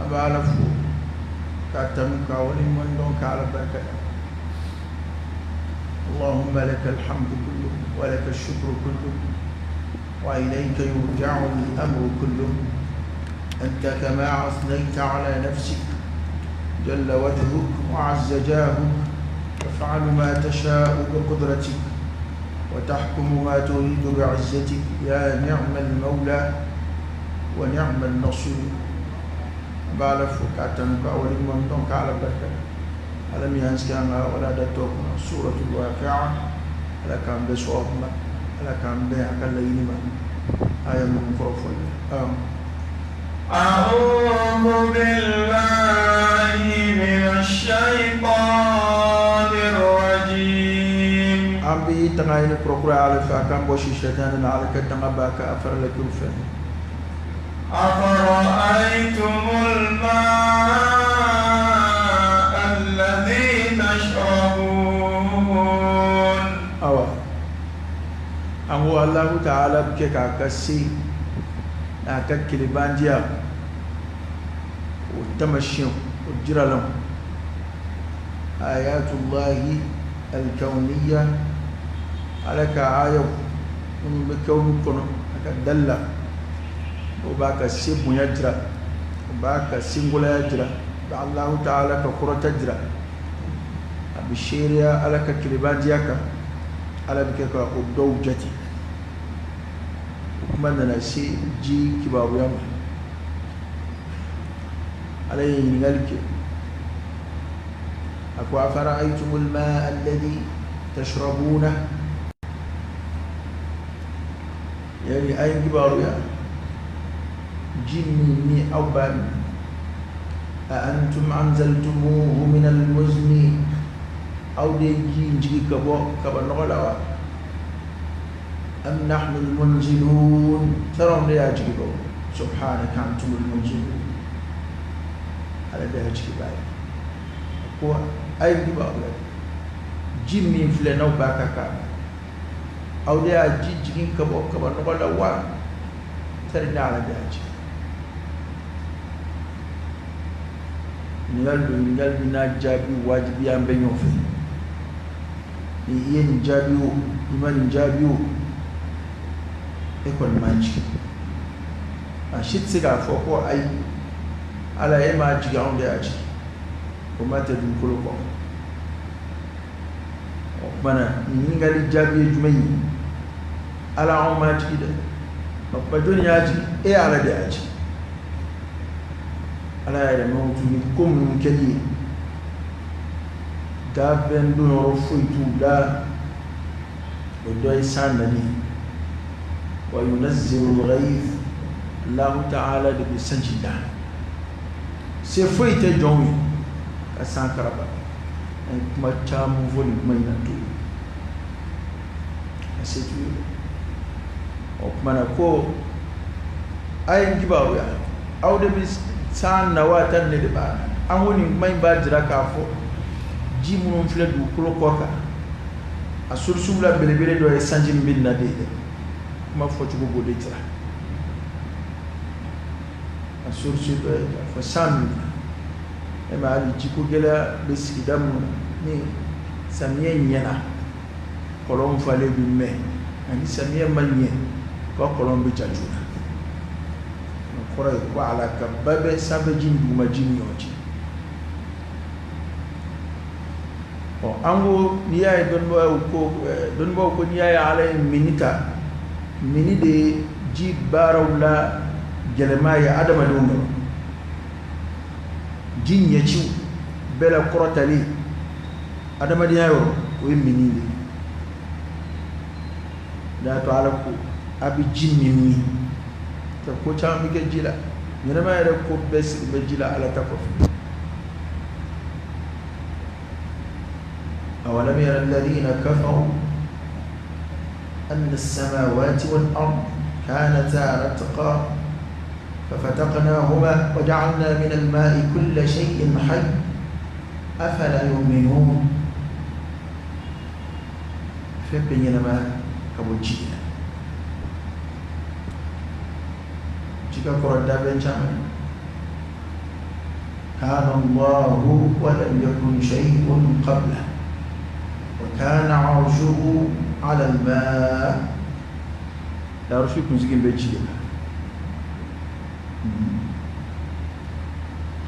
An b'Ala fo k'a tanu k'a waleɲuman dɔn k'Ala barika da. اللهم لك الحمد كله ولك الشكر كله وإليك يرجع الأمر كله أنت كما أثنيت على نفسك جل وجهك وعز جاهك تفعل ما تشاء بقدرتك وتحكم ما تريد بعزتك يا نعم المولى ونعم النصير. Bala fo k'a tanu k'a waleɲuman dɔn k'Ala barika da. Ala min y'an sigi an ka walada tɔ kɔnɔ, suratul waqi'a, Ala k'an bɛɛ sɔn ma, Ala k'an bɛn a ka laɲini ma. Aya minnu kɔrɔ fɔli. أعوذ بالله من الشيطان الرجيم. An bɛ tanga ɲini kurakura Ala fɛ, a k'an bɔsi sɛtanɛ na. Ala ka tanga b'a ka a farala kiru fɛ. أفرأيتم الماء الذي تشربون. Awa, an ko Alahu Taala bɛ kɛ k'a ka se n'a ka kelebandiya o tamasiyɛn o jiralanw, ayatullahi alkauniya, Ala ka ayaw minnu bɛ kawunu kɔnɔ a ka dali la, o b'a ka se bonya jira, o b'a ka sengolaya jira, o bɛ Alahu Taala ka kɔrɔta jira, a bɛ seereya Ala ka kelebandiya kan. Ala bɛ kɛ ka o dɔw jate. O kuma nana se ji kibaruya ma. Ala ye ɲininkali kɛ, a ko: afara'aytumul ma'a alladhi tashrabuna, yani a ye kibaruya ji min ni aw b'a min, a antum anzaltumuhu min almuzni, aw de ye ji in jigi ka bɔ kaba nɔgɔ la wa, am nahnu almunzilun, tɛrɛnw de y'a jigi bɔ? Subhanaka, antum almunzilun, Ala de y'a jigi b'a ye. Ko a ye kibaruya ji min filɛ n'aw b'a ka k'a aw de y'a ji jigin ka bɔ kaba nɔgɔ la wa, tɛrɛ ne Ala de y'a jigin? Ɲininkali don, ɲininkali min n'a jaabi wajibiya an bɛɛ ɲɔgɔn fɛ. Ni i ye nin jaabi o, i ma nin jaabi o, e kɔni m'a jigin. A si tɛ se k'a fɔ ko ayi, Ala e m'a jigin, anw de y'a jigin. O ma tɛ dugukolo kɔ. O tuma na, ɲininkali jaabi ye jumɛn ye? Ala, anw m'a jigin dɛ. O tuma jɔnni y'a jigin? E Ala de y'a jigin. Ala yɛrɛ mankutu ni ko minnu kɛli ye, dafɛn don yɔrɔ foyi t'u la, o dɔ ye san nali. Wa yunazzilu al-ghayth, Allahu Ta'ala de bɛ sanji da. Se foyi tɛ jɔnw ye ka san karaba. An ye kuma caman fɔ nin kuma in na to a se t'u ye. O tuma na ko a ye n kibaruya, aw de bɛ san na wa tan ne de b'a la? An ko nin kuma in b'a jira k'a fɔ ji minnu filɛ dugukolo kɔ kan, a source la belebele dɔ ye sanji min bɛ na de ye dɛ. Kuma fɔcogo b'o de jira. A source dɔ ye k'a fɔ san min na e ma, hali jiko gɛlɛya bɛ sigida minnu na, ni samiyɛ ɲɛna, kɔlɔn falen bɛ mɛn, ani samiyɛ ma ɲɛ, u ka kɔlɔn bɛ ja joona. O kɔrɔ ye ko alakaba bɛ sanfɛji ni dugumaji ni ɲɔgɔn cɛ. Ɔ, an ko n'i y'a ye dɔnnibaaw ko n'i y'a ye Ala ye mini ta, mini de ye ji baaraw la gɛlɛma ye adamadenw yɔrɔ, ji ɲɛciw bɛɛ la kɔrɔtalen adamadenya yɔrɔ, o ye mini de ye. Y'a to Ala ko a bɛ ji min min ka ko caman bɛ kɛ ji la. Ɲɛnɛmaya yɛrɛ ko bɛɛ sigi bɛ ji la Ala ta kɔfɛ. أولم ير الذين كفروا أن السماوات والأرض كانتا رتقا ففتقناهما وجعلنا من الماء كل شيء حي أفلا يؤمنون. Fɛn bɛɛ ɲɛnama ka bɔ ji la. Ji ka kɔrɔ dafɛn caman ye. كان الله ولم يكن شيء قبله وكان عرشه على الماء. العرش kunsigi bɛ ji de la.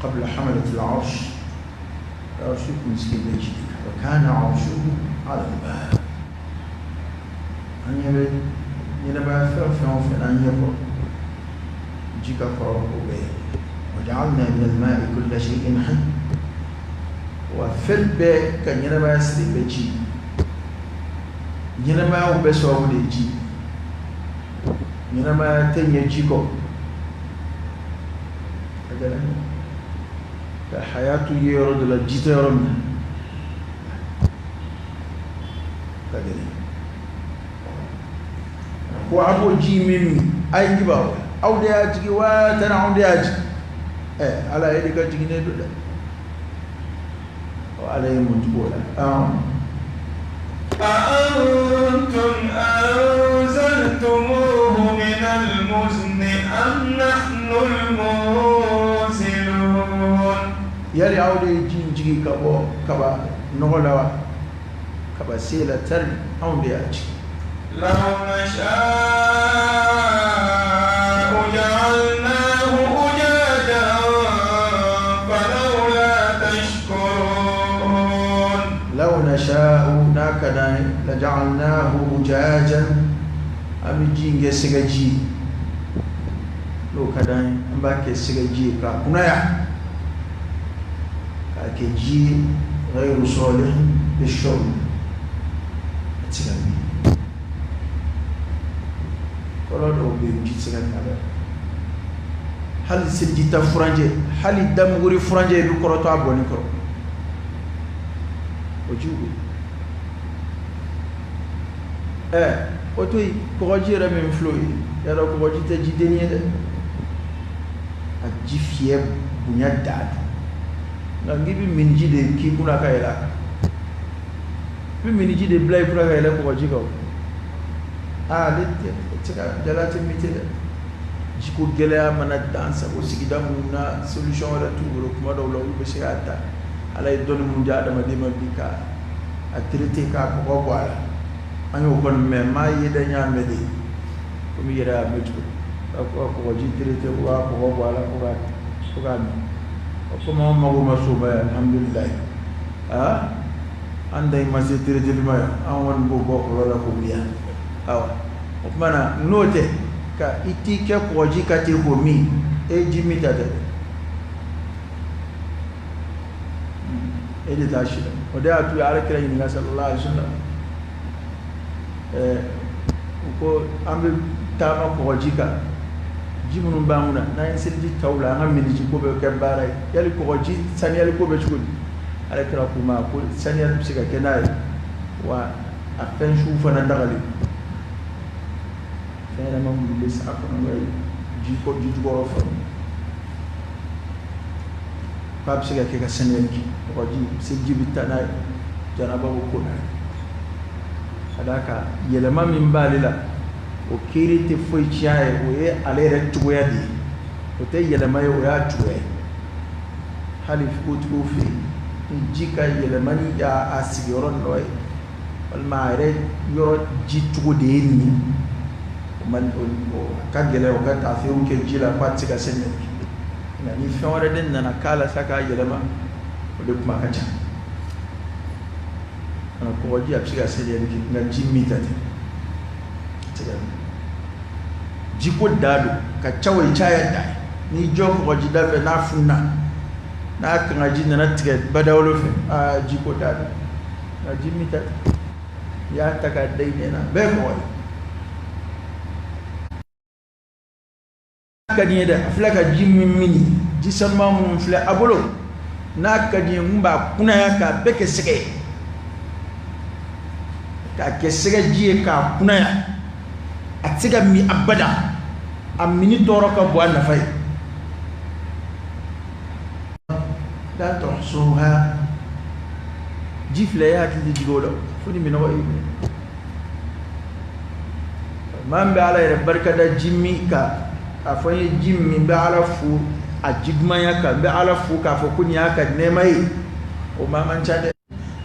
قبل حملة العرش العرش kunsigi bɛ ji de la. وكان عرشه على الماء. An ɲɛ bɛ ɲɛnɛmaya fɛn fɛn o fɛn n'an ɲɛ kɔrɔ ji ka kɔrɔ o bɛɛ ye. وجعلنا من الماء كل شيء حي. Wa fɛn bɛɛ ka ɲɛnɛmaya siri bɛ ji. Ɲɛnɛmayaw bɛɛ sababu de ye ji. Ɲɛnɛmaya tɛ ɲɛ ji kɔ. A gɛlɛn ka hayatu ye yɔrɔ dɔ la ji tɛ yɔrɔ min na, ka gɛlɛn. Ko a b'o ji min min, a ye ji b'a aw de y'a jigi wa tana anw de y'a jigi. Ala ye de ka jiginnen don dɛ. Ala ye mun tugu o la? أأنتم أنزلتموه من المزن أم نحن المنزلون. Yali aw de ye ji in jigi ka bɔ kaba nɔgɔ la wa kaba se la tari anw de y'a jigi. لو نشاء جعلناه أجاجا فلولا تشكرون. لو نشاء n'a ka d'an ye لجعلناه أجاجا, an bɛ ji in kɛ sɛgɛji ye. N'o ka d'an ye an b'a kɛ sɛgɛji ye k'a kunnaya k'a kɛ ji ye غير صالح للشرب, a tɛ se ka min. Kɔlɔ dɔw bɛ yen ji tɛ se ka min a la. Hali selijita furancɛ, hali damuguri furancɛ i bɛ kɔrɔtɔ a bɔnni kɔrɔ, o jiw bɛ yen. O to yen, kɔgɔji yɛrɛ min filɛ o ye, yarɔ kɔgɔji tɛ jiden ye dɛ, a ji fiyɛ bonya dan don. Nka k'i bɛ miniji de k'i kunna ka yɛlɛ a kan, i bɛ miniji de bila i kunna ka yɛlɛ kɔgɔji kan o. Ale tɛ se ka jala tɛ min tɛ dɛ. Jiko gɛlɛya mana dan sago sigida minnu na, solution wɛrɛ t'u bolo, kuma dɔw la olu bɛ se k'a ta. Ala ye dɔnni mun di adamaden ma bi ka a traité k'a kɔgɔ bɔ a la, an y'o kɔni mɛn, maa ye dɛ, n y'a mɛn de, komi i yɛrɛ y'a mɛn cogo ka kɔgɔji traité ko k'a kɔgɔ bɔ a la ko k'a min. Komi anw mago ma s'o ma yan, alhamdulilayi, an da in ma se traité ma yan, an kɔni b'o bɔ kɔlɔn la k'o min yan. Awa o tuma na n'o tɛ ka i t'i kɛ kɔgɔji ka ten k'o min, e ji min ta tɛ, e de t'a si dɔn. O de y'a to Ala kira ɲininka sallallahu alaihi wa sallam, u ko an bɛ taama kɔgɔji kan, ji minnu b'an kunna n'an ye seliji ta u la, an ka miniji ko bɛ kɛ baara ye, yali kɔgɔji saniyali ko bɛ cogo di? Ala kira k'u ma ko saniyali bɛ se ka kɛ n'a ye, wa a fɛn suw fana dagalen, fɛn ɲɛnama minnu bɛ sa kɔnɔ n'o ye ji ko ji jukɔrɔ fɛnw, k'a bɛ se ka kɛ ka saniyali kɛ. Kɔgɔji seliji bɛ taa n'a ye, janaba bɛ ko n'a ye, ka d'a kan yɛlɛma min b'ale la o kiiri tɛ foyi tiɲɛ ye, o ye ale yɛrɛ cogoya de ye, o tɛ yɛlɛma ye, o y'a cogoya ye. Hali kotigiw fɛ yen, ni ji ka yɛlɛma ni a sigiyɔrɔ nɔ ye walima a yɛrɛ yɔrɔ ji cogo de ye nin ye, o man o ka gɛlɛn o ka taafew kɛ ji la k'a tɛ se ka saniyali kɛ. Nka ni fɛn wɛrɛ de nana k'a la sa k'a yɛlɛma, o de kuma ka ca. Nka kɔgɔji a bɛ se ka saniyali kɛ, nka ji min ta tɛ, a tɛ se ka min. Jiko da don ka ca, o ye caya da ye. N'i jɔ kɔgɔji da fɛ n'a fununa, n'a kangaji nana tigɛ badawolo fɛ, aa jiko da don, nka ji min ta tɛ, i y'a ta k'a da i ɲɛ na bɛɛ kɔgɔ ye. Ka di n ye dɛ, a filɛ ka ji min min, ji sanuman minnu filɛ a bolo, n'a ka di n ye n b'a kunnaya k'a bɛɛ kɛ sɛgɛ ye, k'a kɛ sɛgɛ ji ye k'a kunnaya, a tɛ se ka min abada, a minni tɔɔrɔ ka bon a nafa ye. La tuhsuha, ji filɛ e hakili tɛ jigin o la fo ni minɔgɔ y'i minɛ. Maa min bɛ Ala yɛrɛ barikada ji min kan, a fɔ n ye ji min bɛ Ala fo a jidumanya kan n bɛ Ala fo k'a fɔ ko nin y'a ka nɛɛma ye o maa man ca dɛ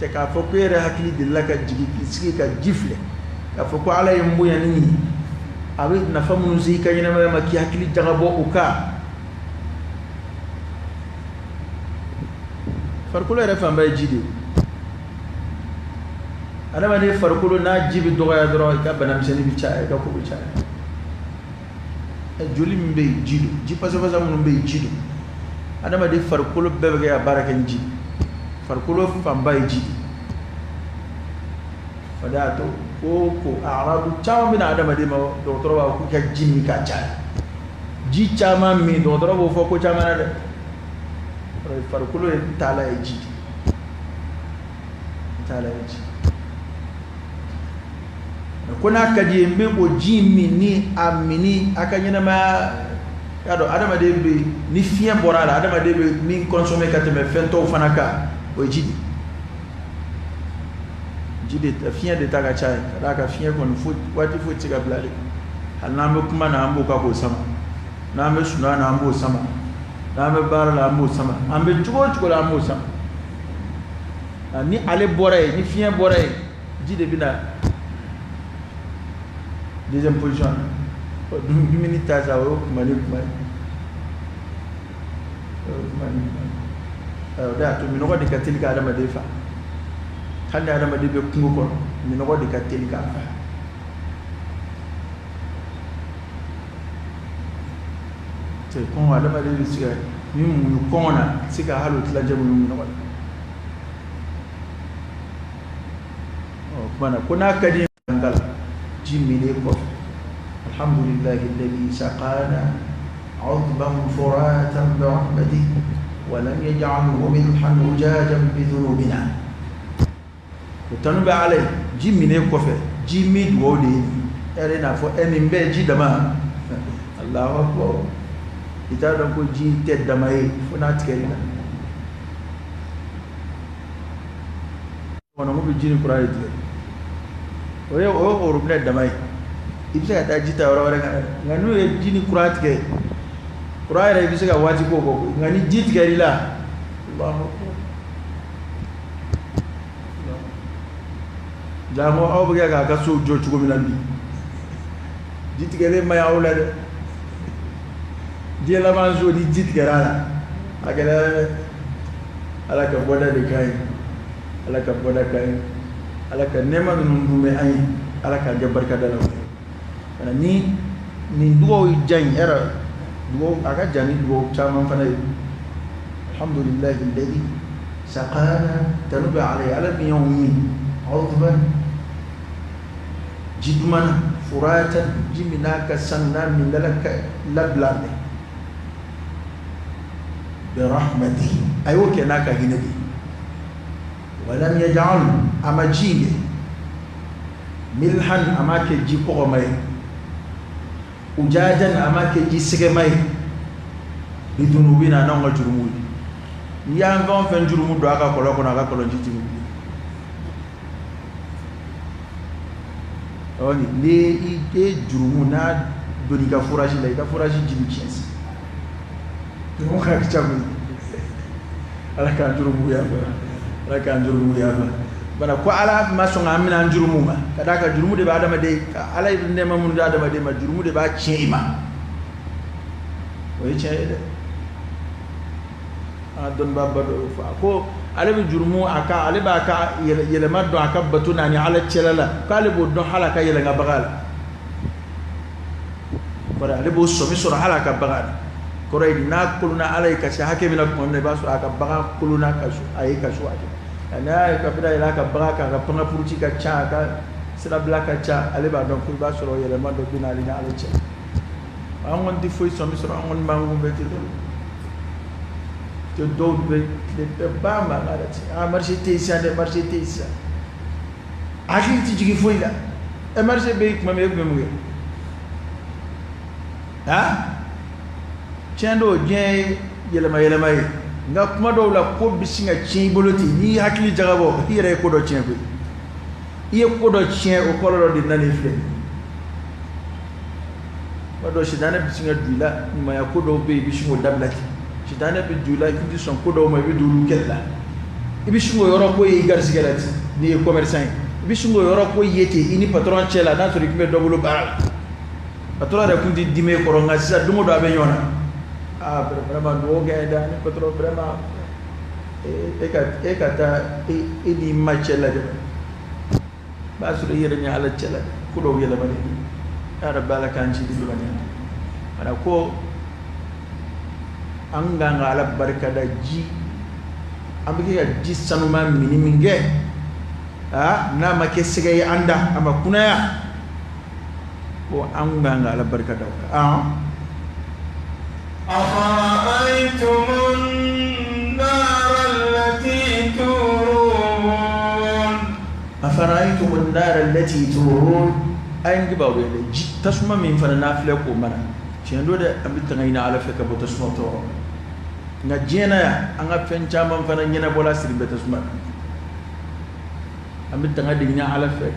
tɛ k'a fɔ ko e yɛrɛ hakili delila ka jigin k'i sigi ka ji filɛ k'a fɔ ko Ala ye n bonya ni nin ye a bɛ nafa minnu se i ka ɲɛnamaya ma k'i hakili jagabɔ o kan farikolo yɛrɛ fanba ye ji de ye adamaden farikolo n'a ji bɛ dɔgɔya dɔrɔn i ka banamisɛnnin bɛ caya i ka ko bɛ caya joli min bɛ yen ji don ji fasafasa minnu bɛ yen ji don adamaden farikolo bɛɛ bɛ kɛ ka baara kɛ ni ji farikolo fanba ye ji de o de y'a to ko arabu caman bɛ na adamaden ma dɔgɔtɔrɔ b'a fɔ k'i ka ji min ka caya ji caman min dɔgɔtɔrɔ b'o fɔ ko caman na dɛ farikolo ye taala ye ji de taala ye ji ko n'a ka di ye n bɛ o ji min ni a minni a ka ɲɛnamaya y'a dɔn adamaden bɛ ni fiɲɛ bɔra a la adamaden bɛ min consommer ka tɛmɛ fɛn tɔw fana kan o ye ji de ji de fiɲɛ de ta ka ca ye ka d'a kan fiɲɛ kɔni foyi waati foyi tɛ se ka bila ale hali n'an bɛ kuma na an b'o kan k'o sama n'an bɛ sunɔgɔ na an b'o sama n'an bɛ baara la an b'o sama an bɛ cogo o cogo la an b'o sama ni ale bɔra yen ni fiɲɛ bɔra yen ji de bɛ na deuxième position na dumuni ta sa o ye kuma ni kuma ye o ye kuma ni kuma ye o de y'a to minɔgɔ de ka teli ka adamaden fa hali ni adamaden bɛ kungo kɔnɔ minɔgɔ de ka teli k'a fa cɛ kɔngɔ adamaden bɛ se ka min muɲu kɔngɔ na se ka hali o tilancɛ muɲu minɔgɔ la o tuma na ko n'a ka di ngala ji minnen kɔfɛ alhamdulillahi alladhi saqana عذبا فراتا برحمته ولم يجعله ملحا أجاجا بذنوبنا o tanu bɛ Ala ye ji minnen kɔfɛ ji min dugawu de ye e yɛrɛ n'a fɔ ɛ nin bɛɛ ji dama Allahu akbar i t'a dɔn ko ji tɛ dama ye fo n'a tigɛr'i la kɔnɔ mun bɛ ji ni kuran de tigɛ o ye robinet dama ye i bɛ se ka taa ji ta yɔrɔ wɛrɛ kan nka n'u ye ji ni kuran tigɛ kuran yɛrɛ i bɛ se ka waati k'o kɔ nka ni ji tigɛr'i la Allahu akbar janko aw bɛ kɛ k'a ka sow jɔ cogo min na bi ji tigɛlen ma ɲi aw la dɛ diɲɛ laban so ni ji tigɛra a la a gɛlɛyara dɛ Ala ka bɔda de k'an ye Ala ka bɔda k'an ye Ala ka nɛɛma minnu dun bɛ an ye Ala k'a kɛ barikada la o ni nin dugawu jan in yɛrɛ dugawu a ka jan ni dugawu caman fana ye alhamdulillahi alladhi saqana tanu bɛ Ala ye Ala min y'anw min udban ji duman na furatan ji min n'a ka sanu n'a min dala ka labila mɛ bi rahmatihi a y'o kɛ n'a ka hinɛ de ye walam yaj'al a ma ji in kɛ milhan a ma kɛ ji kɔgɔma ye ujajan a ma kɛ ji sɛgɛma ye bidunubina n'anw ka jurumu ye n'i y'an fɛn o fɛn jurumu don a ka kɔlɔn kɔnɔ a ka kɔlɔn ji ti wuli ni i ye jurumu n'a donn'i ka forage la i ka forage ji bɛ tiɲɛ sisan jurumu ka ca koyi Ala k'an jurumu yafa Ala k'an jurumu yafa bana ko Ala ma sɔn k'an minɛ an jurumu ma ka d'a kan jurumu de bɛ adamaden Ala ye nɛɛma minnu di adamaden ma jurumu de b'a tiɲɛ i ma o ye tiɲɛ ye dɛ an ka dɔnnibaaba dɔ y'o fɔ a ko ale bɛ jurumu a ka ale b'a ka yɛlɛma dɔn a ka bato n'a ni Ala cɛla la k'ale b'o dɔn hali a ka yɛlɛn ka bagan la bari ale b'o sɔmi sɔrɔ hali a ka bagan la kɔrɔ ye n'a kolonna Ala ye ka se hakɛ min na tuma min na i b'a sɔrɔ a ka bagan kolonna ka su a ye ka su hakɛ nka n'a ye ka bɛna yɛlɛ a ka bagan kan a ka pankapuruti ka ca a ka sirabila ka ca ale b'a dɔn ko i b'a sɔrɔ yɛlɛma dɔ bɛ n'ale ni Ala cɛ an kɔni tɛ foyi sɔmi sɔrɔ an kɔni b'an kun bɛɛ ten tɔ dɔw bɛ tile bɛɛ ba mankan la ten a marché tɛ yen sisan dɛ marché tɛ yen sisan hakili tɛ jigin foyi la ɛ marché bɛ yen tuma min e tun bɛ mun kɛ han tiɲɛ don diɲɛ ye yɛlɛma yɛlɛma ye nka kuma dɔw la ko bɛ sin ka tiɲɛ i bolo ten n'i hakili jagabɔ i yɛrɛ ye ko dɔ tiɲɛ koyi i ye ko dɔ tiɲɛ o kɔlɔlɔ de nana i filɛ kuma dɔ sitanɛ bɛ sin ka don i la ɲumanya ko dɔw bɛ yen i bɛ sin k'o dabila ten Sitanɛ bɛ don i la, i tɛ sɔn ko dɔw ma, i bɛ don olu kɛli la. I bɛ sin k'o yɔrɔ ko ye i garisigɛ la ten, n'i ye commerçant ye. I bɛ sin k'o yɔrɔ ko ye ten i ni patron cɛ la, n'a sɔrɔ i tun bɛ dɔ bolo baara la. Patron yɛrɛ tun tɛ dimi e kɔrɔ, nka sisan don o don a bɛ ɲɔgɔn na. Ah, vraiment dugawu kɛ dɛ, ni patron vraiment e ka taa e n'i ma cɛ lajɛ. B'a sɔrɔ i yɛrɛ ni Ala cɛ la ko dɔw yɛlɛmalen don. Ya Rabbi, Ala k'an ci di limaniya. Wala ko an kan ka Ala barika da ji, an bɛ kɛ ka ji sanuma mini min kɛ, aa n'a ma kɛ sɛgɛ ye an da, a ma kunaya, ko an kan ka Ala barika da o kan. أفرأيتم النار التي تورون أفرأيتم النار التي تورون. A ye n kibaru ye dɛ, ji tasuma min fana n'a filɛ k'o mana, tiɲɛ don dɛ, an bɛ tanga ɲini Ala fɛ ka bɔ tasuma tɔɔrɔ ma. Nka diɲɛ na yan, an ka fɛn caman fana ɲɛnabɔla siri bɛ tasuma na. An bɛ tanga de ɲini Ala fɛ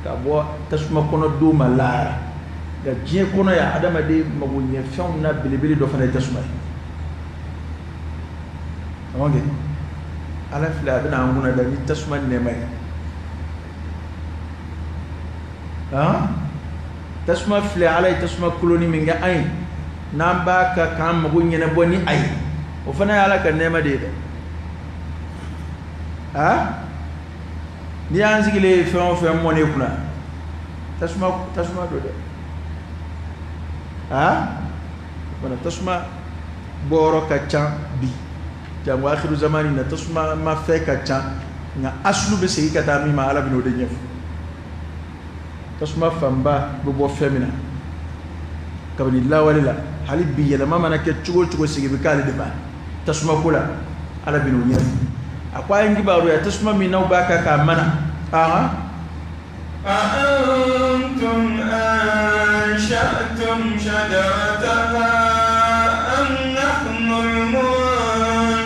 ka bɔ tasuma kɔnɔ don ma lahara. Nka diɲɛ kɔnɔ yan, adamaden mago ɲɛ fɛnw na belebele dɔ fana ye tasuma ye. Kɛ Ala filɛ, a bɛna an kunna da ni tasuma nɛɛma ye. Tasuma filɛ, Ala ye tasuma koloni min kɛ an ye, n'an b'a ka k'an mago ɲɛnabɔ ni a ye, o fana ye Ala ka nɛɛma de ye dɛ. N'i y'an sigilen ye fɛn o fɛn mɔnen kunna, tasuma don dɛ. Wala tasuma bɔyɔrɔ ka ca bi, jango akhiru zamani na tasuma ma fɛn ka ca, nka asulu bɛ segin ka taa min ma, Ala bɛn'o de ɲɛfɔ. Tasuma fanba bɛ bɔ fɛn min na kabini lawale la, hali bi yɛlɛma mana kɛ cogo o cogo, segin bɛ k'ale de ma tasuma ko la, Ala bɛn'o ɲɛfɔ. A ko a ye n kibaruya tasuma min n'aw b'a kan k'a mana. أأنتم أنشأتم شجرتها أم نحن المنشئون.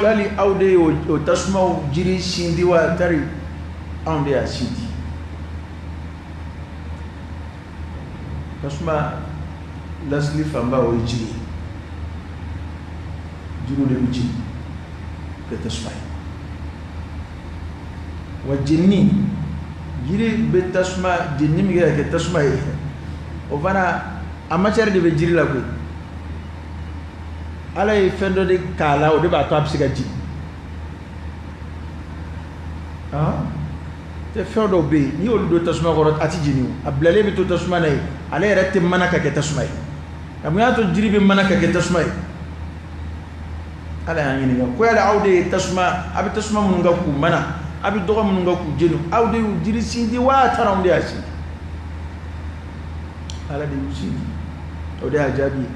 Yali aw de ye o tasumaw jiri sindi wa tari anw de y'a sindi? Tasuma lasili fanba o ye jiri ye, jiriw de bɛ jeni kɛ tasuma ye. Wa jenini, jiri bɛ tasuma jenini min kɛ ka kɛ tasuma ye, o fana a matière de bɛ jiri la koyi. Ala ye fɛn dɔ de k'a la, o de b'a to a bɛ se ka jeni. Tɛ fɛn dɔw bɛ yen, n'i y'olu don tasuma kɔrɔ, a tɛ jeni o, a bilalen bɛ to tasuma na yen, ale yɛrɛ tɛ mana ka kɛ tasuma ye. Nka mun y'a to jiri bɛ mana ka kɛ tasuma ye? Ala y'an ɲininka ko yala aw de ye tasuma, a bɛ tasuma minnu kɛ k'u mana, a bɛ dɔgɔ minnu kɛ k'u jeni, aw de y'u jiri sinti wa taara anw de y'a sinti? Ala de y'u sinti, o de y'a jaabi ye.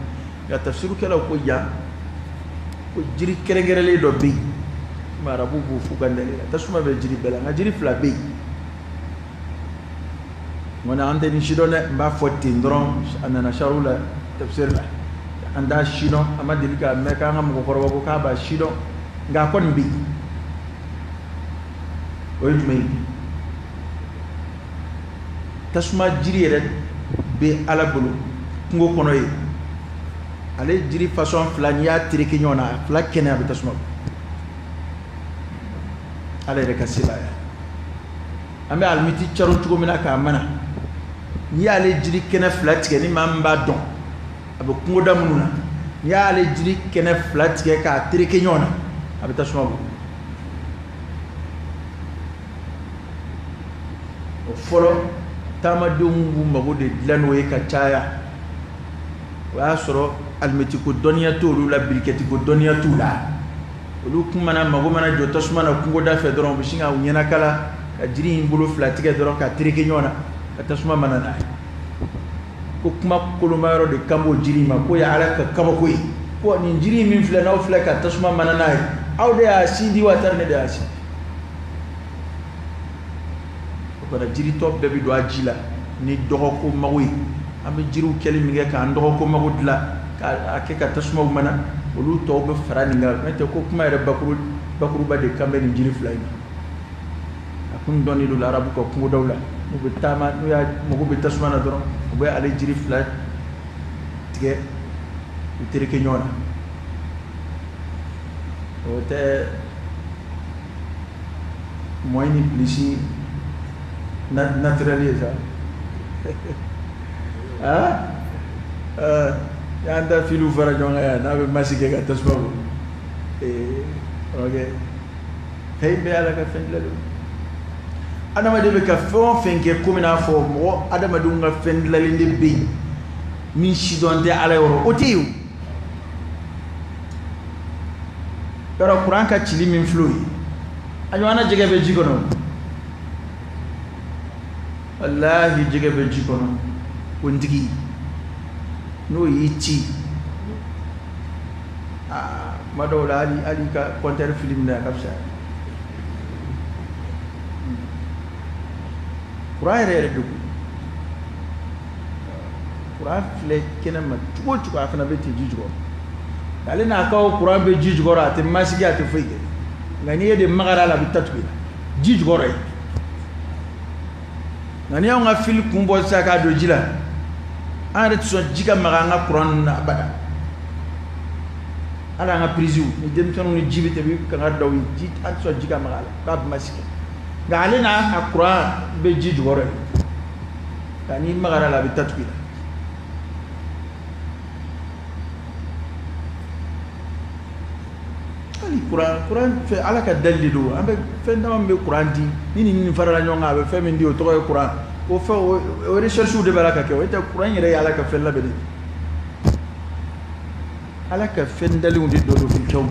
Nka tafsirukɛlaw ko yan ko jiri kɛrɛnkɛrɛnlen dɔ bɛ yen, komi arabuw b'o f'u ka ndali la, tasuma bɛ jiri bɛɛ la, nka jiri fila bɛ yen. N an tɛ nin si dɔn dɛ, n b'a fɔ ten dɔrɔn, a nana sariw la tafsir la, an t'a si dɔn, an ma deli k'a mɛn k'an ka mɔgɔkɔrɔba ko k'a b'a si dɔn, nka a kɔni bɛ yen. O ye jumɛn ye? Tasuma jiri yɛrɛ bɛ Ala bolo kungo kɔnɔ yen, ale jiri fasɔn fila, n'i y'a tereke ɲɔgɔn na, a fila kɛnɛ, a bɛ tasuma bɔ. Ala yɛrɛ ka sebaaya. An bɛ alimiti caro cogo min na k'a mana, n'i y'ale jiri kɛnɛ fila tigɛ, ni maa min b'a dɔn a bɛ kungoda minnu na, n'i y'ale jiri kɛnɛ fila tigɛ k'a tereke ɲɔgɔn na, a bɛ tasuma bɔ. O fɔlɔ taamadenw b'u mago de dilan n'o ye ka caya. O y'a sɔrɔ alimetiko dɔnniya t'olu la, birikɛtiko dɔnniya t'u la. Olu kun mana mago mana jɔ tasuma na kungoda fɛ dɔrɔn, u bɛ sin ka u ɲɛnakala ka jiri in bolo fila tigɛ dɔrɔn ka tereke ɲɔgɔn na ka tasuma mana n'a ye. Ko kuma koloma yɔrɔ de kan b'o jiri ma, k'o ye Ala ka kabako ye, ko nin jiri min filɛ n'aw filɛ ka tasuma mana n'a ye, aw de y'a sindi wa tari ne de y'a sindi? O kɔrɔ jiritɔ bɛɛ bɛ don a ji la ni dɔgɔko mago ye. An bɛ jiriw kɛli min kɛ k'an dɔgɔko mago dilan k'a kɛ ka tasumaw mana, olu tɔw bɛ fara nin kan. N'o tɛ ko kuma yɛrɛ bakuruba de kan bɛ nin jiri fila in ma. A kun dɔnnen don arabu ka kungodaw la, n'u bɛ taama, n'u y'a mago bɛ tasuma na dɔrɔn, u bɛ ale jiri fila tigɛ U tereke ɲɔgɔn na. O tɛ moins ni plus naturel ye sa. Ah, y'an ta filiw fara ɲɔgɔn kan yan n'a bɛ masi kɛ ka tasuma bɔ. Ee, ok, fɛn bɛɛ Ala ka fɛn dilanlen. Adamaden bɛ ka fɛn o fɛn kɛ, komi n'a fɔ mɔgɔ adamadenw ka fɛn dilanlen de bɛ yen min sidɔn tɛ Ala yɔrɔ, o tɛ yen o. Yɔrɔ kuran ka cili min filɛ o ye, a ɲɔgɔnna jɛgɛ bɛ ji kɔnɔ. Walahi, jɛgɛ bɛ ji kɔnɔ. O ntigi n'o y'i ci, aa, kuma dɔw la hali ka compteur fili minɛ, a ka fisa. Kuran yɛrɛ yɛrɛ de ko kuran filɛ kɛnɛ ma cogo o cogo, a fana bɛ ten ji jukɔrɔ. Ale n'a ka kuran bɛ ji jukɔrɔ, a tɛ masigi, a tɛ foyi kɛ. Nka n'i ye de magara a la, a bɛ ta tugu i la ji jukɔrɔ ye. Nka n'i y'anw ka fili kun bɔ sisan k'a don ji la, an yɛrɛ tɛ sɔn ji ka maga an ka kuran ninnu na abada. Hali an ka piriziw ni denmisɛnninw ni ji bɛ tɛmɛ, i bɛ kangari da u ye, ji, an tɛ sɔn ji ka maga a la k'a bɛ masigi. Nka ale n'a ka kuran bɛ ji jukɔrɔ ye, nka n'i magara a la, a bɛ ta tugu i la. Hali kuran fɛ, Ala ka dali de don. An bɛ fɛn dama min bɛ kuran di, ni nin farala ɲɔgɔn kan, a bɛ fɛn min di, o tɔgɔ ye kuran. O fɛn o recherche de bɛ Ala ka kɛ. O tɛ kuran yɛrɛ ye Ala ka fɛn labɛnnen, Ala ka fɛn dalenw de dɔ don fɛnw.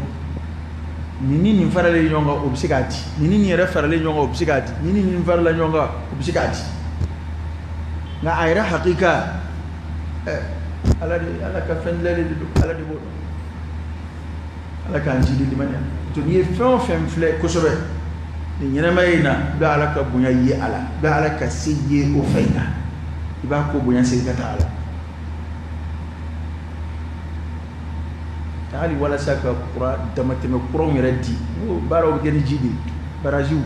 Nin ni nin faralen ɲɔgɔn kan, o bɛ se k'a di. Nin ni nin yɛrɛ faralen ɲɔgɔn kan, o bɛ se k'a di. Nin ni nin farala ɲɔgɔn kan, o bɛ se k'a di. Nka a yɛrɛ hakika, Ala de, Ala ka fɛn dilanlen de don. Ala de b'o dɔn. Ala k'an jidi limaniya to. N'i ye fɛn o fɛn filɛ kosɛbɛ nin ɲɛnamaya in na, i bɛ Ala ka bonya ye a la, i bɛ Ala ka se ye o fɛn in na, i b'a ko bonya segin ka taa a la. Hali walasa ka kuran damatɛmɛ kuranw yɛrɛ di, baaraw bɛ kɛ ni ji de ye. Baraziw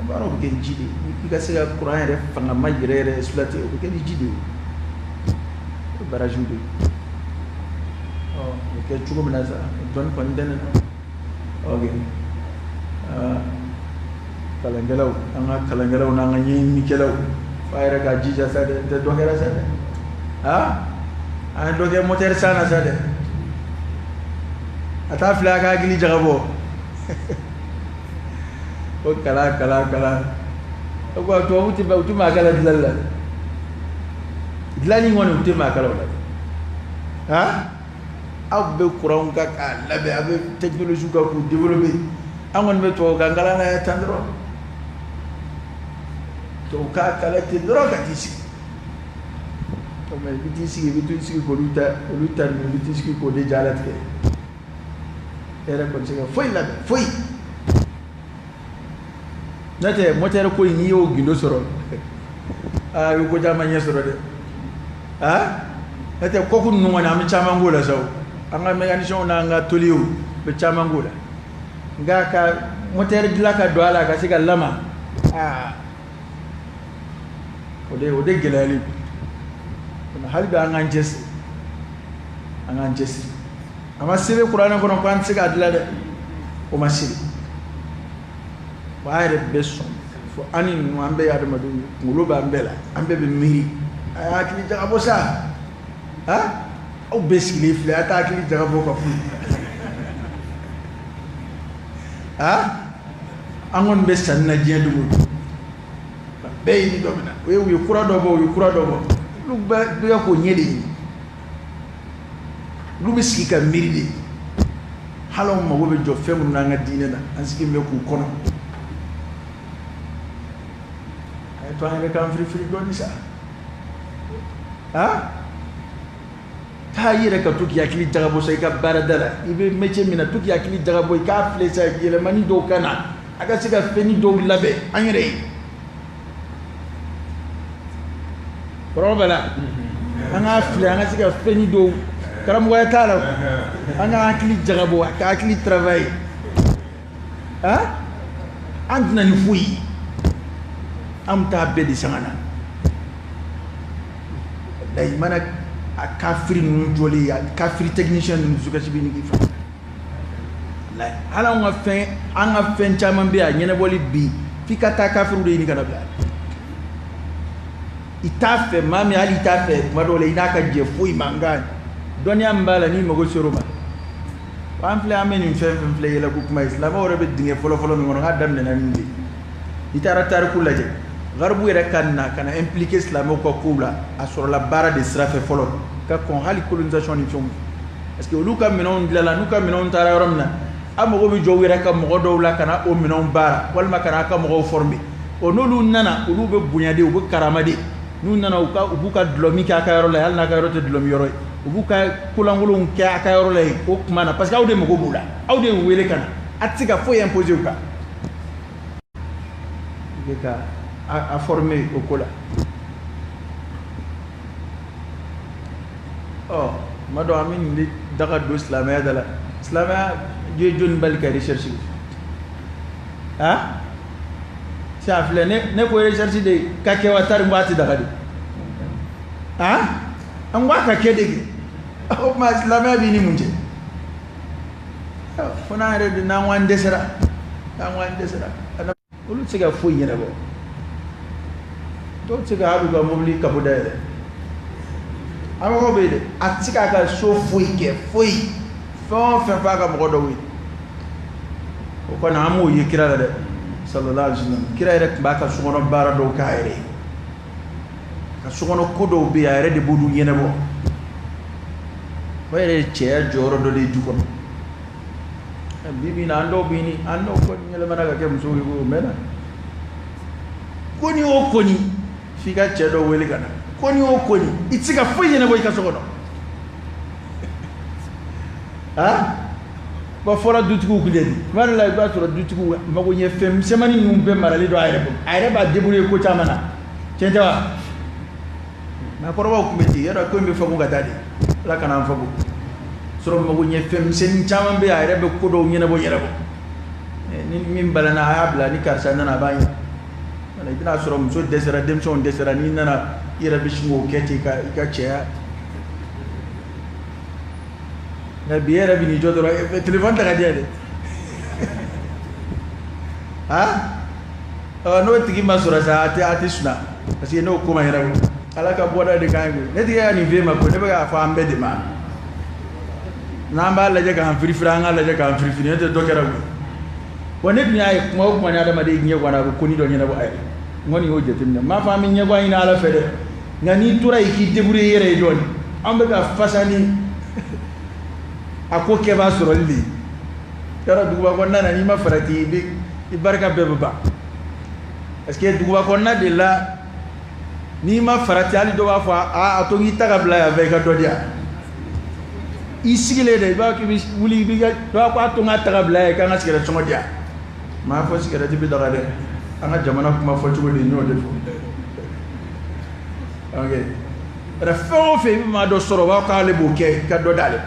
baaraw bɛ kɛ ni ji de ye. I ka se ka kuran yɛrɛ fangama yɛrɛ yɛrɛ exploiter, o bɛ kɛ ni ji de ye, baraziw de ye. Ɔ, o bɛ kɛ cogo min na sa, dɔnni kɔni tɛ ne na. Ok, kalankɛlaw, an ka kalankɛlaw n'an ka ɲɛɲinikɛlaw, f'a yɛrɛ ka jija sa dɛ. N tɛ dɔ kɛra sa dɛ. Ah, an ye dɔ kɛ moteur san na sa dɛ. A t'a filɛ, a ka hakili jagabɔ o kalan kalan kalan. O ko tubabu tɛ, u tɛ maa kalan dilanli la. Dilanni kɔni, u tɛ maa kalan o la. Han, aw bɛ kuranw kan k'a labɛn, aw bɛ technologie kan k'u développer. An kɔni bɛ tubabukan kalan na yan tan dɔrɔn, tubabukan kalan ten dɔrɔn ka t'i sigi. Mɛ i bɛ t'i sigi, i bɛ t'i sigi k'olu ta, olu ta ninnu, i bɛ t'i sigi k'o de jalatigɛ. E yɛrɛ kɔni tɛ se ka foyi labɛn, foyi. N'o tɛ moteur ko in, n'i y'o gindo sɔrɔ, aa, i bɛ ko caman ɲɛ sɔrɔ dɛ. Aa, n'o tɛ kɔku ninnu kɔni, an bɛ caman k'o la sa. O an ka mécaniciens n'an ka tôliers bɛ caman k'o la. Nka ka moteur dilan ka don a la ka se ka lama, aa, o de gɛlɛyalen don. Hali bi an k'an cɛsiri, an k'an cɛsiri. A ma sɛbɛn kuranɛ kɔnɔ ko an tɛ se k'a dilan dɛ, o ma sɛbɛn. Wa a yɛrɛ bɛ sɔn fo an ni ninnu, an bɛɛ ye adamadenw ye, kunkolo b'an bɛɛ la, an bɛɛ bɛ miiri. A y'a hakili jagabɔ sa. Ha, aw bɛɛ sigilen filɛ, a t'a hakili jagabɔ ka foyi. Ha, an kɔni bɛ sanni na diɲɛ don o don, bɛɛ ye ni dɔ bɛ na. O ye u ye kura dɔ bɔ, u ye kura dɔ bɔ. Olu bɛ k'o ɲɛ de ɲini, olu bɛ sigi ka miiri de. Hali anw mago bɛ jɔ fɛn minnu na an ka diinɛ na, an sigilen bɛ k'u kɔnɔ. A ye to an yɛrɛ k'an firifiri dɔɔni sa. Ha, taa i yɛrɛ ka to k'i hakili jagabɔ sa i ka baarada la, i bɛ métier min na, to k'i hakili jagabɔ, i k'a filɛ sa, yɛlɛmani dɔw ka na, a ka se ka fɛnni dɔw labɛn an yɛrɛ ye. Kɔrɔ bɛ la, an k'a filɛ, an ka se ka fɛnni dɔw, karamɔgɔya t'a la, an ka hakili jagabɔ, ka hakili travailler. Han, an tɛna ni foyi ye, an bɛ taa bɛɛ de san ka na. Walayi, mana A kafiri ninnu jɔlen, a kafiri technicien ninnu dusukasi bɛ ɲini k'i faga. Hali anw ka fɛn, an ka fɛn caman bɛ yen, a ɲɛnabɔli bi f'i ka taa kafiriw de ɲini ka na bila. I t'a fɛ maa min, hali i t'a fɛ tuma dɔw la i n'a ka jɛ foyi ma, nka dɔnniya min b'a la n'i mago ser'o ma. An filɛ, an bɛ nin fɛn fɛn filɛ yɛlɛ ko kuma ye, silamɛw yɛrɛ bɛ dingɛ fɔlɔ-fɔlɔ min kɔnɔ k'a daminɛna nin de ye. I taara tariku lajɛ, garibu yɛrɛ ka na ka na impliquer silamɛw ka kow la, a sɔrɔla baara de sira fɛ fɔlɔ ka kɔn hali colonisation ni fɛnw, parce que olu ka minɛnw dilanna, n'u ka minɛnw taara yɔrɔ min na, a mago bɛ jɔ u yɛrɛ ka mɔgɔ dɔw la ka na o minɛnw baara walima ka n'a ka mɔgɔw former. O n'olu nana, olu bɛ bonya de, u bɛ karama de. N'u nana, u ka u b'u ka dulɔmin kɛ a ka yɔrɔ la, hali n'a ka yɔrɔ tɛ dulɔmin yɔrɔ ye, u b'u ka kolankolonw kɛ a ka yɔrɔ la yen o tuma na, parce que aw de mago b'u la, aw de y'u wele ka na, a tɛ se ka foyi imposer u kan. I bɛ ka a former o ko la. Ɔ tuma dɔ an bɛ nin de daga don silamɛya da la. Silamɛya ye jɔnni bali ka recherche kɛ? Ah, sisan filɛ, ne ko recherche de ka kɛ wa tari n ko a tɛ daga de. Ah, an ko a ka kɛ de kɛ. O tuma silamɛya b'i ni mun cɛ? Fo n'an yɛrɛ de n'an ko an dɛsɛra, n'an ko an dɛsɛra, olu tɛ se ka foyi ɲɛnabɔ. Dɔw tɛ se ka hali u ka mobili capot dayɛlɛ. A mɔgɔw bɛ yen dɛ, a tɛ se k'a ka so foyi kɛ, foyi, fɛn o fɛn f'a ka mɔgɔ dɔw ye. O kɔni an m'o ye kira la dɛ, sallallahu alaihi wasallam. Kira yɛrɛ tun b'a ka sokɔnɔ baara dɔw k'a yɛrɛ ye, ka sokɔnɔ ko dɔw bɛ yen, a yɛrɛ de b'olu ɲɛnabɔ. O yɛrɛ ye cɛya jɔyɔrɔ dɔ de ye du kɔnɔ. Bi bi in na, an dɔw bɛ ɲini, an dɔw kɔni yɛlɛmana ka kɛ musow ye ko o mɛnna. Ko ni o ko ni f'i ka cɛ dɔ wele ka na, ko ni o ko ni i tɛ se ka foyi ɲɛnabɔ i ka so kɔnɔ. Ah bon, fɔlɔ dutigiw tun tɛ ten. Tuma dɔ la, i b'a sɔrɔ dutigiw mago ɲɛ fɛn misɛnmanin ninnu bɛɛ maralen don a yɛrɛ bolo, a yɛrɛ b'a débrouiller ko caman na. Tiɲɛ tɛ wa? Maakɔrɔbaw tun bɛ ten. Yɔrɔ ko in bɛ fagu ka taa de, Ala kana an fagu sɔrɔ. Mago ɲɛ fɛn misɛnnin caman bɛ yen, a yɛrɛ bɛ ko dɔw ɲɛnabɔ ɲɛnabɔ. Ni min balana, a y'a bila, ni karisa nana, a b'a ɲɛ. I bɛna sɔrɔ muso dɛsɛra, denmisɛnw dɛsɛra, n'i nana, i yɛrɛ bɛ sin k'o kɛ ten ka i ka cɛya. Nka bi, e yɛrɛ bɛ n'i jɔ dɔrɔn, téléphone ta ka di yan dɛ. Ah, n'o tigi ma sɔrɔ sa, a tɛ suna, parce que n'o ko ma ɲɛnabɔ, Ala ka bɔda de kan ye koyi. Ne tɛ ka nin f'e ma koyi, ne bɛ k'a fɔ an bɛɛ de ma. N'an b'a lajɛ k'an firifiri, an k'a lajɛ k'an firifiri, n'o tɛ dɔ kɛra koyi. Wa ne dun y'a ye, kuma o kuma ni adamaden ɲɛ guwanna, a bɛ ko ni dɔ ɲɛnabɔ a yɛrɛ. N kɔni y'o jateminɛ. N m'a fɔ an bɛ ɲɛguwan ɲini Ala fɛ dɛ, nka n'i tora yen k'i débrouiller i yɛrɛ ye dɔɔnin, an bɛ ka fasa ni a ko kɛbaa sɔrɔli de ye. Yɔrɔ duguba kɔnɔna na, n'i ma farati, i bɛ i barika bɛɛ bɛ ban, parce que duguba kɔnɔna de la, n'i ma farati, hali dɔ b'a fɔ a to n k'i ta ka bila yan fɛ, i ka dɔ di yan. I sigilen de, i b'a k'i bɛ wuli, i b'i ka dɔ b'a fɔ a to n ka ta ka bila yan, k'an ka sigɛrɛti sɔngɔ di yan. N m'a fɔ sigɛrɛti bɛ daga dɛ, an ka jamana kuma fɔ cogo de, n y'o de fɔ. Ok, yɛrɛ fɛn o fɛn i bɛ maa dɔ sɔrɔ, o b'a fɔ k'ale b'o kɛ, i ka dɔ d'ale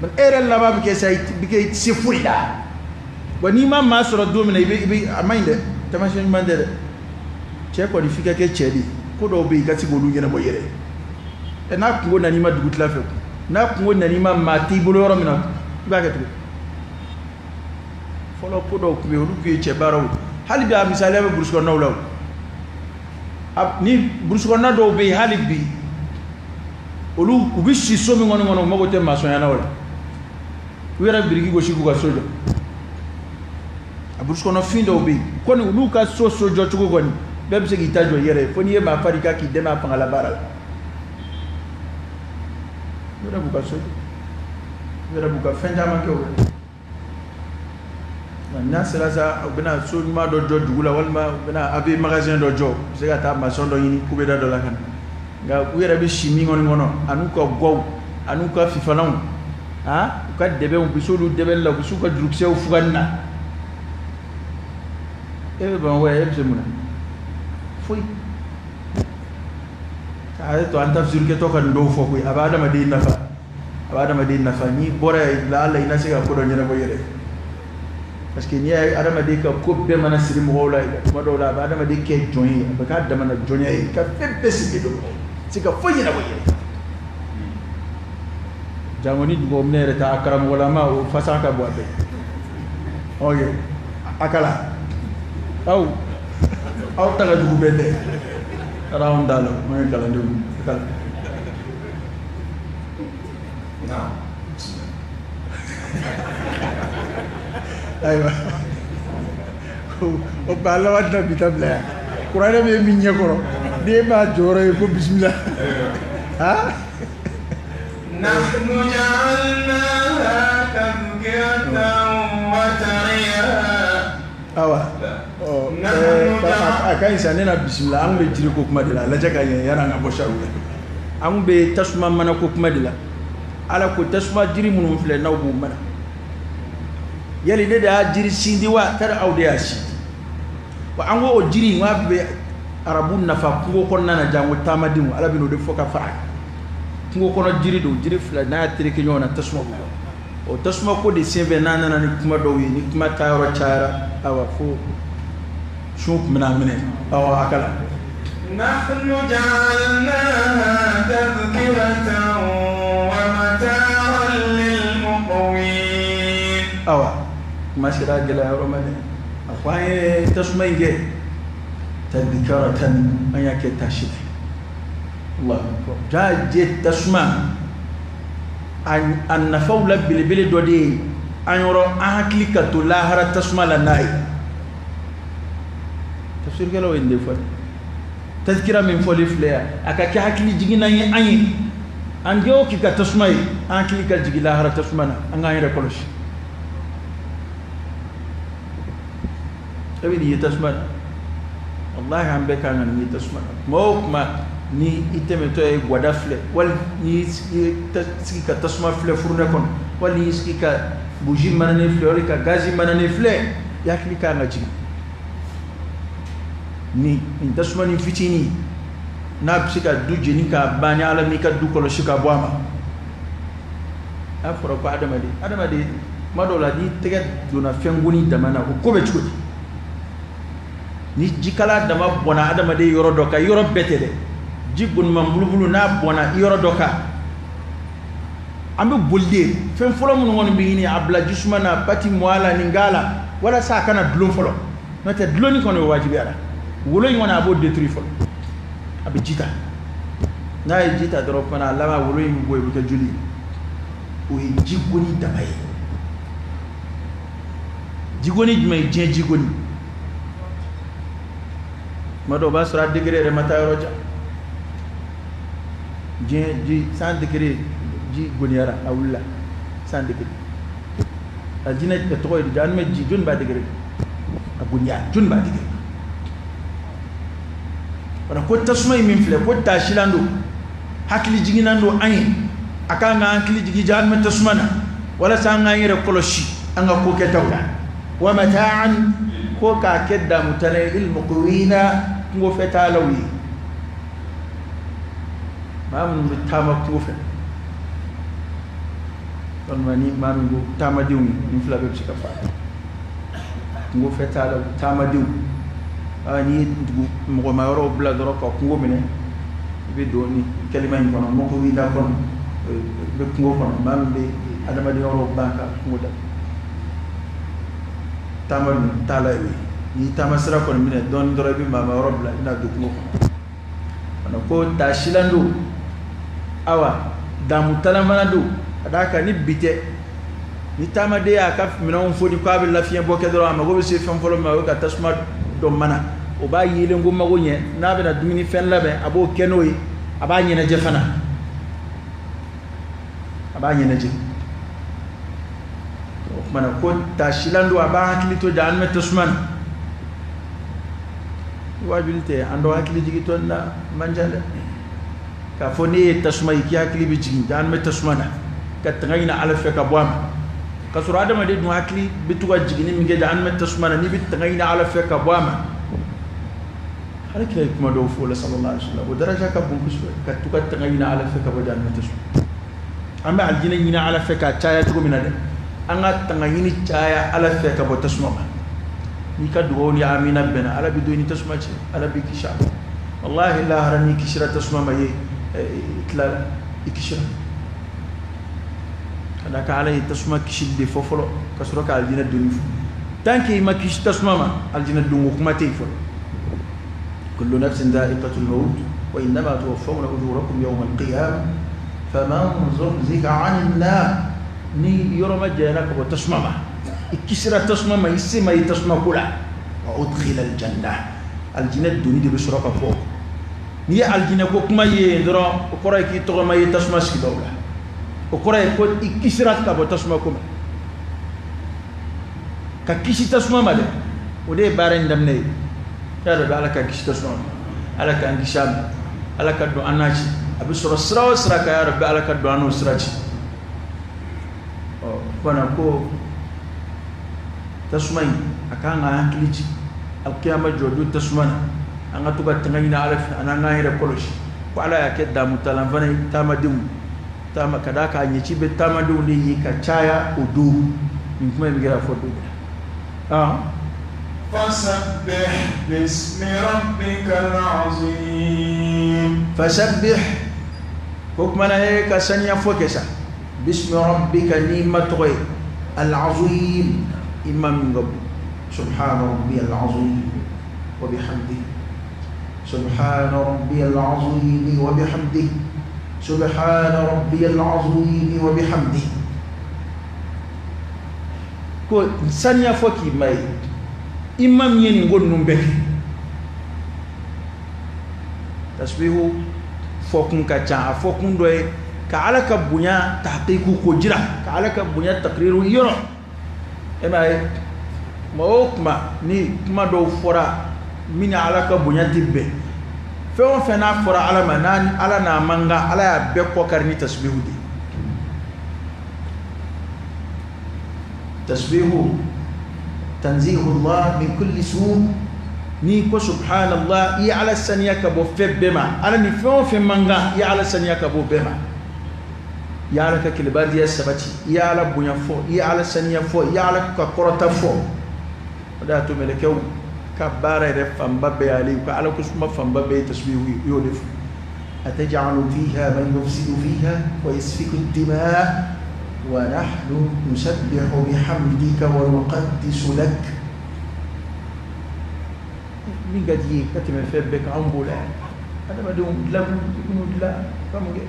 ma. E yɛrɛ laban bɛ kɛ sa, i bɛ kɛ i tɛ se foyi la. Wa n'i ma maa sɔrɔ don min na, i bɛ a man ɲi dɛ, taamasiyɛn ɲuman tɛ dɛ. Cɛ kɔni, f'i ka kɛ cɛ de ye. Ko dɔw bɛ yen, i ka se k'olu ɲɛnabɔ i yɛrɛ ye. N'a kungo nan'i ma dugutila fɛ, n'a kungo nan'i ma, maa t'i bolo yɔrɔ min na, i b'a kɛ cogo fɔlɔ, ko dɔw tun bɛ yen, olu tun ye cɛ baaraw ye. Hali bi, a misaliya bɛ burusi kɔnɔnaw la. O ni burusi kɔnɔna dɔw bɛ yen, hali bi, olu u bɛ si so min kɔni kɔnɔ, u mago tɛ masɔnya o la, u yɛrɛ biriki gosi k'u ka so jɔ. A burusi kɔnɔ fin dɔw bɛ yen kɔni, olu ka so jɔ cogo kɔni, bɛɛ bɛ se k'i ta jɔ i yɛrɛ ye, fo n'i ye maa fari kan k'i dɛmɛ a fangala baara la. U yɛrɛ b'u ka so jɔ, u yɛrɛ b'u ka fɛn caman kɛ o yɛrɛ. N'a sera sa, u bɛna so ɲuman dɔ jɔ dugu la, walima u bɛna a bɛ magasin dɔ jɔ, u bɛ se ka taa maçon dɔ ɲini kubeda dɔ la ka na. Nka u yɛrɛ bɛ si min kɔni kɔnɔ, an'u ka gaw, an'u ka fifalanw, ah, u ka dɛbɛnw, u bɛ s'olu dɛbɛli la, u bɛ s'u ka jurukisɛw fuganni na. E bɛ Bamakɔ yan, e bɛ se mun na? Foyi. A ye to an tafsirikɛtɔ ka nin dɔw fɔ koyi. A bɛ adamaden nafa, a bɛ adamaden nafa. N'i bɔra yen, la ala i na se ka ko dɔ ɲɛnabɔ i yɛrɛ ye, parce que n'i y'a ye, adamaden ka ko bɛɛ mana siri mɔgɔw la, tuma dɔw la a bɛ adamaden kɛ jɔn ye, a bɛ k'a damana jɔnya ye, ka fɛn bɛɛ siri don mɔgɔw se ka foyi ɲɛnabɔ i yɛrɛ ye. Jango ni dugawuminɛ yɛrɛ tɛ a karamɔgɔlama o fasa ka bɔ a bɛɛ. Ok, a kala aw aw ta ka jugu bɛɛ tɛ. Ala anw t'a la, an ye kalandenw ye. Kala. Ayiwa, o ba laban tɛna bi ta bila yan. Kuranɛ bɛ min ɲɛkɔrɔ, n'e m'a jɔyɔrɔ ye ko bisimila. Ha? نحن جعلناها تذكرة وتعيها. Awa. A ka ɲi sa, ne na bisimila. An bɛ jiri ko kuma de la, a lajɛ ka ɲɛ yanni an ka bɔ sariw la. An bɛ tasuma mana ko kuma de la. Ala ko tasuma jiri minnu filɛ n'aw b'u mana. Yali ne de y'a jiri sindi wa tari aw de y'a sindi? Wa an ko o jiri in k'a bɛ arabu nafa kungo kɔnɔna na, janko taamadenw. Ala bɛ n'o de fɔ ka fara a kan. Kungo kɔnɔ jiri don, jiri fila n'a y'a tereke ɲɔgɔn na tasuma b'u bɔ. O tasuma ko de senfɛ n'a nana ni kuma dɔw ye, ni kuma taayɔrɔ cayara, awa fo sun tun bɛna minɛ. Awa a kala. نحن جعلناها تذكرة ومتاعا للمقوين. Awa kuma sera gɛlɛya yɔrɔ ma dɛ. A ko an ye tasuma in kɛ tadhkiratan, an y'a kɛ taasi de. Allahu akbar. Jaa je tasuma a nafaw la belebele dɔ de ye an yɔrɔ an hakili ka to lahara tasuma la n'a ye. Tafsirikɛlaw ye nin de fɔ dɛ. Tazkira min fɔli filɛ yan, a ka kɛ hakili jiginna ye an ye. An jɛ o k'i ka tasuma ye, an hakili ka jigin lahara tasuma na, an k'an yɛrɛ kɔlɔsi. E bɛ nin ye tasuma na, walahi an bɛɛ kan ka nin ye tasuma na. Kuma o kuma ni i tɛmɛtɔ ye gwada filɛ, wali n'i y'i sigi ka tasuma filɛ furunɛ kɔnɔ, wali n'i y'i sigi ka buji mananen filɛ, wali ka gazi mananen filɛ, i hakili kan ka jigin. Ni nin tasuma ni fitinin n'a bɛ se ka du jeni k'a ban, ni Ala m'i ka du kɔlɔsi ka bɔ a ma. N'a fɔra ko adamaden, adamaden tuma dɔw la n'i tɛgɛ donna fɛn goni dama na, o ko bɛ cogo di? Ni jikala dama bɔnna adamaden yɔrɔ dɔ kan, yɔrɔ bɛɛ tɛ dɛ, ji goniman bulubulu n'a bɔnna yɔrɔ dɔ kan, an bɛ boli de. Fɛn fɔlɔ minnu kɔni bɛ ɲini, a bila jisuma na, pati mɔ a la, nin k'a la, walasa a kana dulon fɔlɔ. N'o tɛ dulonni kɔni o wajibiyara. Wolo in kɔni a b'o détruire fɔlɔ, a bɛ ji ta. N'a ye ji ta dɔrɔn fana, a laban wolo in bɛ bɔ yen, o bɛ kɛ joli ye. O ye jigoni dama ye. Jigoni jumɛn ye? Diɲɛ jigoni. Tuma dɔw o b'a sɔrɔ a degré yɛrɛ ma taa yɔrɔ jan. Diɲɛ ji 100 degré ji goniyara, a wulila 100 degré. A jinɛ tɔgɔ ye di? An bɛ ji joli b'a degré? A goniya joli b'a degré? Wala ko tasuma in min filɛ, ko taasilan don, hakili jiginnan don an ye. A kan k'an hakili jigin jahanama tasuma na, walasa an k'an yɛrɛ kɔlɔsi an ka ko kɛtaw la. Wa mata'an, ko k'a kɛ damutana ye lil muqwina, kungo fɛ taalaw ye. Maa minnu bɛ taama kungo fɛ, walima ni maa min ko taamadenw ye, nin fila bɛɛ bɛ se ka fɔ a la. Kungo fɛ taalaw, taamadenw. N'i ye dugu mɔgɔma yɔrɔw bila dɔrɔn ka kungo minɛ, i bɛ don ni kalima in kɔnɔ, muqwina kɔnɔ, i bɛ kungo kɔnɔ. Maa min bɛ adamadenya yɔrɔw ban ka kungo da. Taama dun taala ye o ye. N'i taama sira kɔni minɛ dɔɔnin dɔrɔn, i bɛ maama yɔrɔ bila, i bɛna don kungo kɔnɔ. Ko taasilan don, awa damutalan fana don. Ka d'a kan ni bi tɛ, ni taamaden y'a ka minɛnw foni k'a bɛ lafiɲɛ bɔ kɛ dɔrɔn, a mago bɛ se fɛn fɔlɔ min ma, o ye ka tasuma dɔ mana. O b'a yeelen ko mago ɲɛ. N'a bɛna dumuni fɛn labɛn, a b'o kɛ n'o ye, a b'a ɲɛnajɛ fana, a b'a ɲɛnajɛ. O tuma na ko taasilan don, a b'a hakili to jahanama tasuma na. Waajuli tɛ an dɔ hakili jigin tɔ na man ca dɛ. K'a fɔ n'e ye tasuma ye k'i hakili bɛ jigin jahanama tasuma na, ka tanga ɲini Ala fɛ ka bɔ a ma. K'a sɔrɔ adamaden dun hakili bɛ to ka jiginni min kɛ jahanama tasuma na, n'i bɛ tanga ɲini Ala fɛ ka bɔ a ma. Ala kira ye kuma dɔw fɔ o la sallallahu alaihi wasallam, o daraja ka bon kosɛbɛ, ka to ka tanga ɲini Ala fɛ ka bɔ jahanama tasuma. An bɛ alijinɛ ɲini Ala fɛ k'a caya cogo min na dɛ, an ka tanga ɲini caya Ala fɛ ka bɔ tasuma ma. N'i ka dugawu ni amina bɛnna, Ala bɛ don i ni tasuma cɛ, Ala b'i kisi a ma. Wallahi lahara n'i kisira tasuma ma ye, i tilala, i kisira. Ka d'a kan Ala ye tasuma kisili de fɔ fɔlɔ ka sɔrɔ ka alijinɛ donni fɔ. Tant que i ma kisi tasuma ma, alijinɛ donko kuma tɛ yen fɔlɔ. Kullu nafsin dha'iqatul maut wa innama tuwaffawna ujurakum yawma al-qiyamah faman zuhziha 'anil nar. Ni yɔrɔ ma janyana ka bɔ tasuma ma, i kisira tasuma ma, i se ma ye tasuma ko la, wa udkhila al-janna, alijinɛ donni de bɛ sɔrɔ ka fɔ. N'i ye alijinɛ ko kuma ye yen dɔrɔn, o kɔrɔ ye k'i tɔgɔ ma ye tasuma sigidaw la, o kɔrɔ ye ko i kisira ka bɔ tasuma ko ma. Ka kisi tasuma ma dɛ, o de ye baara in daminɛ ye. Ya Rabbi, Ala ka kisi tasuma ma, Ala k'an kisi a ma, Ala ka don an n'a ci. A bɛ sɔrɔ sira o sira kan, ya Rabbi, Ala ka don an n'o sira ci. Ɔ fana ko tasuma in a kan ka hakili ci alkiyama jɔ don tasuma na, an ka to ka tanga ɲini Ala fɛ, ani an k'an yɛrɛ kɔlɔsi. Ko Ala y'a kɛ damutalan fana ye taamadenw taama, ka d'a kan a ɲɛci bɛ taamadenw de ye ka caya o don. Nin kuma in bɛ kɛra fɔ don min na. Fasabbih bismi rabbikal azim. Fasabbih, ko kuma na e ka saniya fɔ kɛ sa, bismi rabbika, n'i ma tɔgɔ ye, al-azim, i ma min ka bon. Subhana rabbiyal azim wa bihamdihi, subhana rabbiyal azim wa bihamdihi, subhana rabbiyal azim wa bihamdihi. Ko saniya fɔ k'i ma ye, i ma min ye nin ko ninnu bɛɛ kɛ. Tasbihu fɔkun ka ca, a fɔkun dɔ ye ka Ala ka bonya tahqiqu ko jira, ka Ala ka bonya taqriru yɔrɔ. E m'a ye, kuma o kuma ni kuma dɔw fɔra min ni Ala ka bonya tɛ bɛn, fɛn o fɛn n'a fɔra Ala ma, n'a Ala n'a man kan, Ala y'a bɛɛ kɔ kari ni tasbihu de ye. Tasbihu tanzihu Allah min kulli su. N'i ko subhanallah, i ye Ala saniya ka bɔ fɛn bɛɛ ma. Ala ni fɛn o fɛn man kan, i ye Ala saniya ka bɔ bɛɛ ma. I ye Ala ka kelebadiya sabati, i ye Ala bonya fɔ, i ye Ala saniya fɔ, i ye Ala ka kɔrɔta fɔ. O de y'a to mɛlɛkɛw ka baara yɛrɛ fanba bɛɛ y'ale ye, u ka Ala ko suma fanba bɛɛ ye tasbihu ye, u y'o de fɔ. Ataj'alu fiha man yufsidu fiha wa yasfiku ad-dima wa nahnu nusabbihu bihamdika wa nuqaddisu lak. Min ka di ye ka tɛmɛ fɛn bɛɛ kan, anw b'o la yan. Adamadenw dilan minnu dilan ka mun kɛ?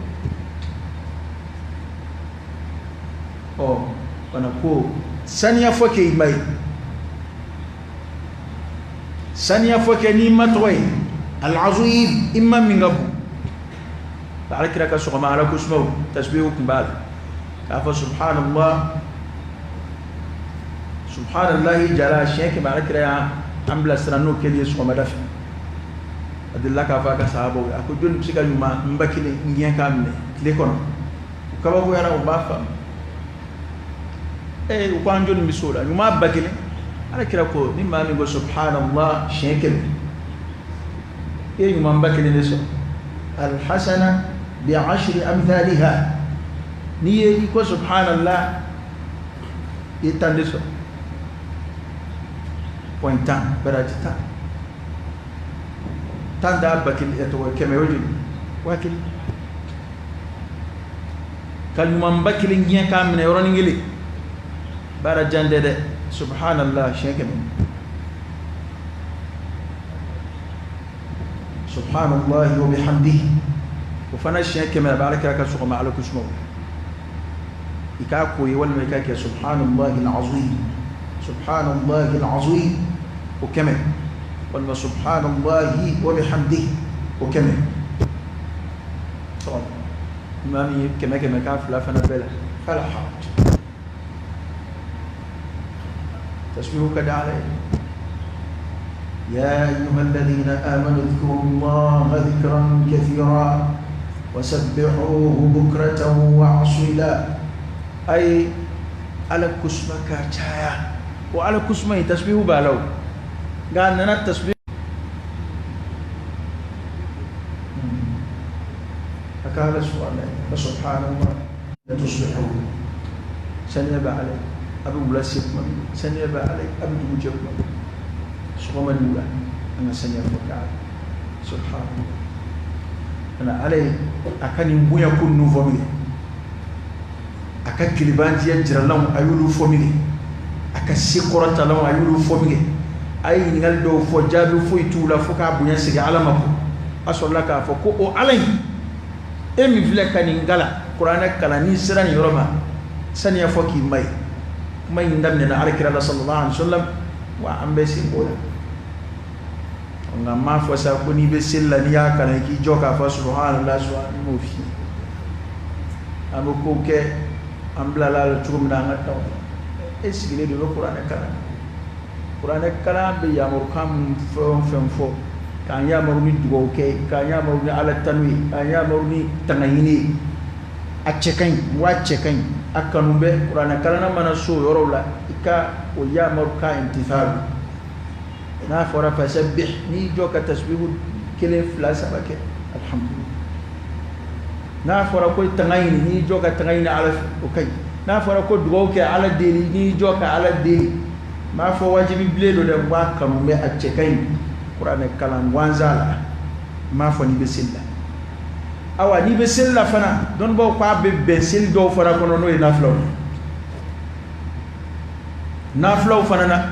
Ɔ fana ko saniya fɔ kɛ i ma ye, saniya fɔ kɛ n'i ma tɔgɔ ye, al-azim, i ma min ka bon. Ala kira ka sɔgɔma Ala ko sumaw tasbihu kun b'a la, k'a fɔ subhanallah subhanallahi jala siɲɛ 100. Ala kira y'an bilasira n'o kɛli ye sɔgɔmada fɛ. A delila k'a fɔ a ka sahabaw ye, a ko jɔnni bɛ se ka ɲuman n ba kelen n gɛn k'a minɛ tile kɔnɔ? U kabakoyara, u b'a faamu. U ko an jɔnni bɛ se o la, ɲuman ba kelen? Ala kira ko ni maa min ko subhanallah siɲɛ 100, i ye ɲuman ba kelen de sɔrɔ. Alhasana bi ashri amthaliha, n'i ye i ko subhanallah, i ye 10 de sɔrɔ, point 10, baraji 10. 10 da ba kelen, tɔgɔ 100 o joli? 1000. Ka ɲuman ba kelen gɛn k'a minɛ yɔrɔnin kelen, baara jan tɛ dɛ. Subhanallah siɲɛ 100, subhanallahi wa bihamdihi, o fana siɲɛ 100, a bɛ Ala kira ka sɔgɔma Ala ko sumaw. I k'a ko ye walima i k'a kɛ subhanallahi al-azim, subhanallahi al-azim, o 100, walima subhanallahi wa bihamdihi, o 100. Maa min ye 100 100 k'a fila fana bɛɛ la, fala haraj. Tasbihu ka di Ala ye. يا أيها الذين آمنوا اذكروا الله ذكرا كثيرا وسبحوه بكرة وأصيلا. أي على كسمة كاتايا وعلى كسمة تسبيح بالو قال لنا التسبيح فقال سؤال فسبحان الله تصبحون سنيبا علي أبو بلاسيكم سنيبا علي أبو دوجكم سقوم الأولى أنا سنيبا سبحان الله أنا علي أكن يكون نوفمي. A ka kilibantiya jiralanw a y'olu fɔ min kɛ, a ka sekɔrɔtalanw a y'olu fɔ min kɛ, a ye ɲininkali dɔw fɔ jaabi foyi t'u la fo k'a bonya segin Ala ma ko a sɔrɔla k'a fɔ ko o Ala in e min filɛ ka nin kalan kuranɛ kalan n'i sera nin yɔrɔ ma saniya fɔ k'i ma ye. Kuma in daminɛna Alakira la sallallahu alaihi wa sallam, wa an bɛ sen b'o la. Nka n m'a fɔ sa ko n'i bɛ seli la n'i y'a kalan i k'i jɔ k'a fɔ subhanallah subhanallah, n m'o f'i ye. An bɛ kow kɛ an bilala a la cogo min na an ka taa o la. E sigilen don i bɛ kuranɛ kalan, kuranɛ kalan bɛ yamarukan min fɛn o fɛn fɔ, k'an yamaru ni dugawu kɛ, k'an yamaru ni Ala tanu ye, k'an yamaru ni tangaɲini ye, a cɛ ka ɲi wa a cɛ ka ɲi, a kanu bɛ. Kuranɛ kalanna mana s'o yɔrɔw la i ka o yamarukan imtithalu. N'a fɔra fasabbih, n'i jɔ ka tasbihu 1 2 3 kɛ, alhamdulillah. N'a fɔra ko tanga ɲini, n'i jɔ ka tanga ɲini Ala fɛ, o ka ɲi. N'a fɔra ko dugawu kɛ Ala deli, n'i jɔ ka Ala deli, n m'a fɔ wajibi bilen don dɛ, n b'a kanu bɛ, a cɛ ka ɲi. Kuranɛ kalan gansan la, n m'a fɔ n'i bɛ seli la. Awa n'i bɛ seli la fana, dɔnnibaaw k'a bɛ bɛn seli dɔw fana kɔnɔ, n'o ye nafilaw ye. Nafilaw fana na,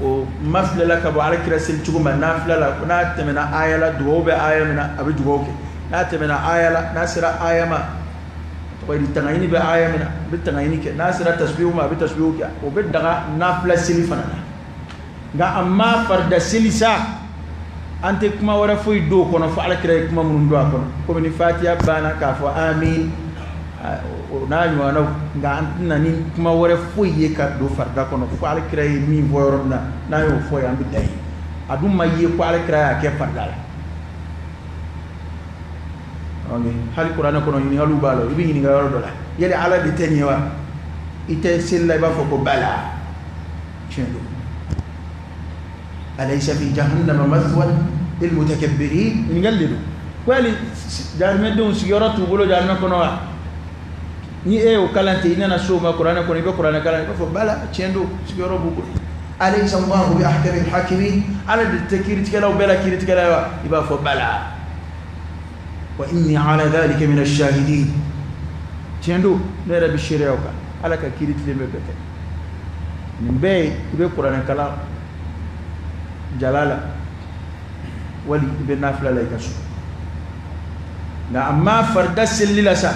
o mafilɛla ka bɔ Alakira seli cogo ma nafila la, n'a tɛmɛna aya la, dugawu bɛ aya min na, a bɛ dugawu kɛ. N'a tɛmɛna aya la, n'a sera aya ma, tɔgɔ di, tangaɲini bɛ aya min na, a bɛ tangaɲini kɛ. N'a sera tasbihu ma, a bɛ tasbihu kɛ. O bɛ daga nafila seli fana na. Nka a ma farida seli sa, an tɛ kuma wɛrɛ foyi don o kɔnɔ fo Alakira ye kuma minnu don a kɔnɔ, komi ni Fatiha banna k'a fɔ amin, o n'a ɲɔgɔnnaw. Nka an tɛna ni kuma wɛrɛ foyi ye ka don farida kɔnɔ fo Alakira ye min fɔ yɔrɔ min na, n'a y'o fɔ yen, an bɛ dan yen. A dun ma ye ko Alakira y'a kɛ farida la. Hali kuranɛ kɔnɔ ɲininkaliw b'a la, i bɛ ɲininka yɔrɔ dɔ la, yali Ala de tɛ nin ye wa? I tɛ seli la i b'a fɔ ko bala, tiɲɛ don. Alaysa fi jahannama mathwan lil mutakabbirin, ɲininkali de don. Ko yali jahanamɛdenw sigiyɔrɔ t'u bolo jahanamɛ kɔnɔ wa? Ni e y'o kalan ten, i nana s'o ma kuranɛ kɔnɔ, i bɛ kuranɛ kalan, i b'a fɔ bala, tiɲɛ don, sigiyɔrɔ b'u bolo. Alaysa Allahu bi ahkamil hakimin, Ala de tɛ kiiritigɛlaw bɛɛ la kiiritigɛla ye wa? I b'a fɔ bala. Wa inni ala dhalika min ash-shahidin, tiɲɛ don, ne yɛrɛ bɛ seereya o kan, Ala ka kiiri tilen bɛ bɛɛ kɛ. Nin bɛɛ ye i bɛ kuranɛ kalan jala la, wali i bɛ nafila la i ka so. Nka a ma farida selili la sa,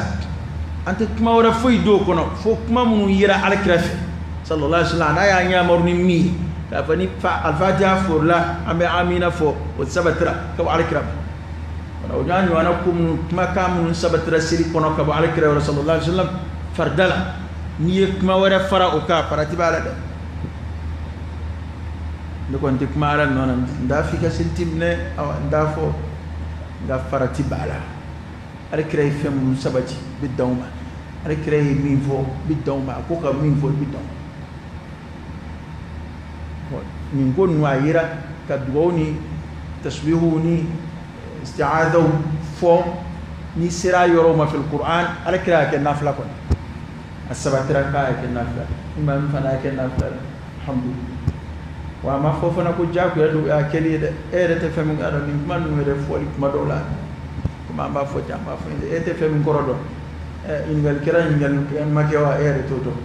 an tɛ kuma wɛrɛ foyi don o kɔnɔ fo kuma minnu yera Alakira fɛ sallallahu alaihi wa sallam, n'a y'an yamaru ni min ye, k'a fɔ ni alifatiha forila an bɛ amina fɔ, o sabatira ka bɔ Alakira ma. O n'a ɲɔgɔnna ko minnu, kumakan minnu sabatira seli kɔnɔ ka bɔ Alakira yɔrɔ sallallahu alaihi wa sallam farida la, n'i ye kuma wɛrɛ fara o kan, farati b'a la dɛ. Ne kɔni tɛ kuma Ala nɔ na, n t'a f'i ka seli ti minɛ, awa n t'a fɔ, nka farati b'a la. Alakira ye fɛn minnu sabati, i bɛ dan o ma. Alakira ye min fɔ, i bɛ dan o ma. A ko ka min fɔ, i bɛ dan o ma. Nin ko ninnu a yera ka dugawu ni tasbihu ni isti'adaw fɔ n'i sera yɔrɔ ma fil Qur'an, Alakira y'a kɛ nafila kɔnɔ, a sabatira k'a y'a kɛ nafila, ni maa min fana y'a kɛ nafila la, alhamdulillah. Wa a ma fɔ fana ko diyagoya don a kɛli ye dɛ, e yɛrɛ tɛ fɛn min dɔn. Nin kuma ninnu yɛrɛ fɔli kuma dɔw la, komi an b'a fɔ ten, an b'a fɔ e tɛ fɛn min kɔrɔ dɔn, ɲininkali kɛra, ɲininkali ma kɛ wa, e yɛrɛ t'o dɔn.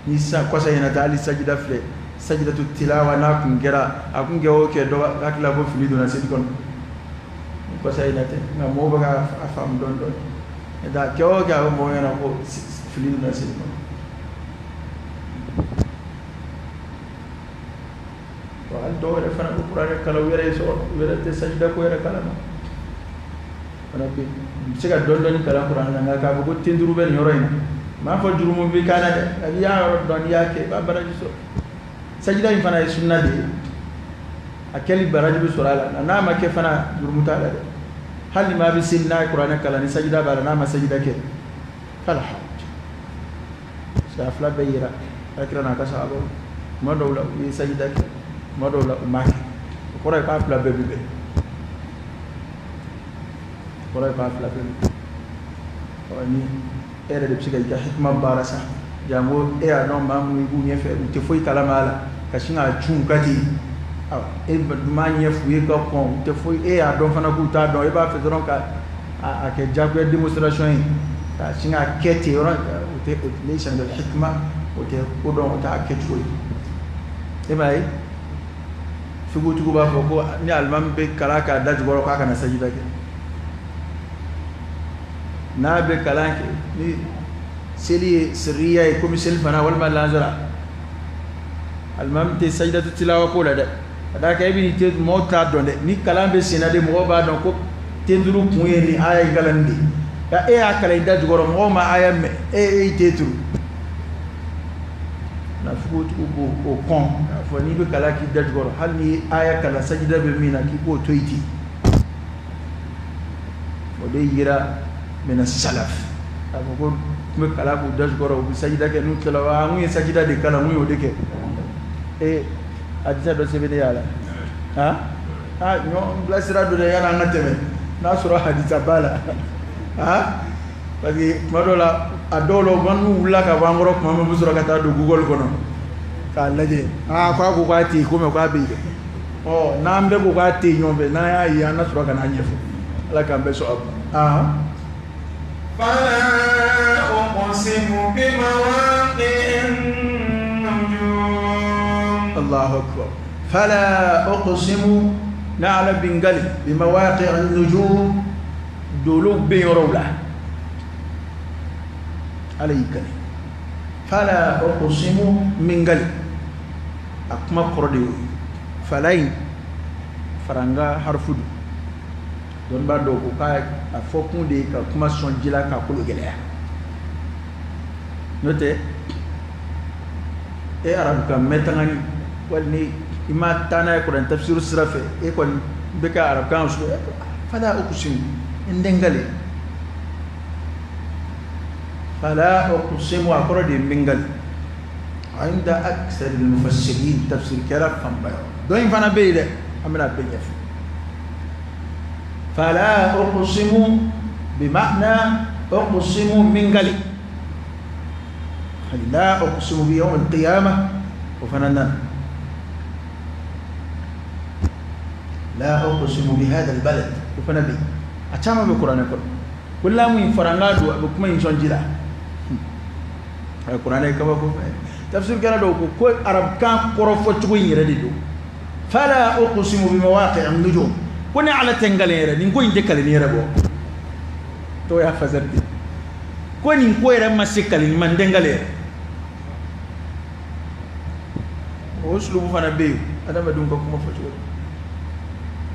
Ni sisan kɔsa in na ta, hali sajida filɛ, sajidatu tilawa n'a kun kɛra, a kun kɛ o kɛ dɔ hakili la ko fili donna seli kɔnɔ. Kɔsa in na tɛ, nka mɔgɔw bɛ ka a faamu dɔɔni dɔɔni. Nka a kɛ o kɛ, a bɛ mɔgɔw ɲɛna ko fili donna seli kɔnɔ. Hali dɔw yɛrɛ fana bɛ kuranɛ kalan u yɛrɛ ye sɔrɔ, u yɛrɛ tɛ sajida ko yɛrɛ kalama. Fana bɛ yen, u bɛ se ka dɔɔni dɔɔni kalan kuranɛ na, nka k'a fɔ ko ten duuru bɛ nin yɔrɔ in na, n m'a fɔ jurumu bɛ k'a la dɛ, nka n'i y'a yɔrɔ dɔn, n'i y'a kɛ, i b'a baraji sɔrɔ. Sajida in fana ye sunna de ye, a kɛli baraji bɛ sɔrɔ a la, nka n'a ma kɛ fana jurumu t'a la dɛ. Hali ni maa bɛ seli n'a ye kuranɛ kalan ni sajida b'a la, n'a ma sajida kɛ, fala haraj. Parce que a fila bɛɛ yira Alakira n'a ka sahabaw, kuma dɔw la u ye sajida kɛ, kuma dɔw la u m'a kɛ. O kɔrɔ ye k'a fila bɛɛ bɛ bɛn. O kɔrɔ ye k'a fila bɛɛ bɛ bɛn. Ɔ ni e yɛrɛ de bɛ se ka i ka hikima baara sa, janko e y'a dɔn maa minnu b'u ɲɛfɛ, u tɛ foyi kalama a la, ka sin k'a cun u ka ten. Awa e dun m'a ɲɛf'u ye ka kɔn, u tɛ foyi, e y'a dɔn fana k'u t'a dɔn, e b'a fɛ dɔrɔn ka a kɛ diyagoya démonstration ye. Ka sin k'a kɛ ten yɔrɔ o tɛ laysa min al-hikma, o tɛ ko dɔn, o t'a kɛcogo ye. E m'a ye figutigiw b'a fɔ ko ni alimami bɛ kalan k'a da jukɔrɔ k'a kana sajida kɛ, n'a bɛ kalan kɛ ni seli ye sirriya ye komi seli fana walima lansara, alimami tɛ sajidatu tilawa ko la dɛ. Ka d'a kan e bɛ n'i ten, mɔgɔw t'a dɔn dɛ, ni kalan bɛ sen na de mɔgɔw b'a dɔn ko ten duuru kun ye nin aya in kalanni de ye. Nka e y'a kalan i da jukɔrɔ, mɔgɔw ma aya mɛn, e y'i ten turu. Nafolotigiw b'o kɔn k'a fɔ n'i bɛ kalan k'i da jukɔrɔ, hali n'i ye aya kalan sajida bɛ min na k'i k'o to yen ten. O de yira mina salaf k'a fɔ ko tun bɛ kalan k'u da jukɔrɔ, u bɛ sajida kɛ, n'u tilala wa n kun ye sajida de kalan, n kun y'o de kɛ. Ee hadisa dɔ sɛbɛnnen y'a la, han aa ɲɔgɔn bilasira don dɛ, yanni an ka tɛmɛ n'a sɔrɔ hadisa b'a la, han parce que tuma dɔw la a dɔw la u b'an n'u wulila ka bɔ an kɔrɔ tuma min, u bɛ sɔrɔ ka taa don Google kɔnɔ k'a lajɛ, aa k'a ko k'a tɛ yen, komi k'a bɛ yen dɛ. Ɔ n'an bɛɛ ko k'a tɛ yen ɲɔgɔn fɛ, n'an y'a ye an na sɔrɔ ka n'a ɲɛfɔ. Ala k'an bɛɛ sɔn a ma. فلا أقسم بمواقع النجوم. الله أكبر. فلا أقسم نعلم بنقل بمواقع النجوم دولوب بين رولا عليك. فلا أقسم من قل أكما قرديو فلاين فرانغا حرفدو don b'a dɔn ko k'a a fɔ kun de ye ka kuma sɔn ji la k'a kolo gɛlɛya, n'o tɛ e arabukan mɛn tangani wali ni i ma taa n'a ye kuran tafsiru sira fɛ, e kɔni bɛ ka arabukan sɔrɔ. Fala uqsimu n tɛ n kale, fala uqsimu a kɔrɔ de ye n bɛ n kale. Inda akthar al-mufassirin tafsir kɛra fanba yɔrɔ dɔ in fana bɛ yen dɛ, an bɛna bɛɛ ɲɛfɔ. فلا أقسم بمعنى أقسم من قلي، لا أقسم بيوم القيامة وفننا لا أقسم بهذا البلد وفنبي أتشامى بالقرآن يقول كل من فرنغادو أبوكم ينشون جلا القرآن يكبر تفسير كان دو كل عرب كان قرفة تقول يرددو. فلا أقسم بمواقع النجوم ko ne ala tɛ n kalen yɛrɛ, nin ko in tɛ kaleni yɛrɛ bɔ, tɔw y'a fasari ten, ko nin ko yɛrɛ ma se kaleni ma, n tɛ n kalen yɛrɛ. O sulubu fana bɛ yen, adamadenw ka kuma fɔ cogo di,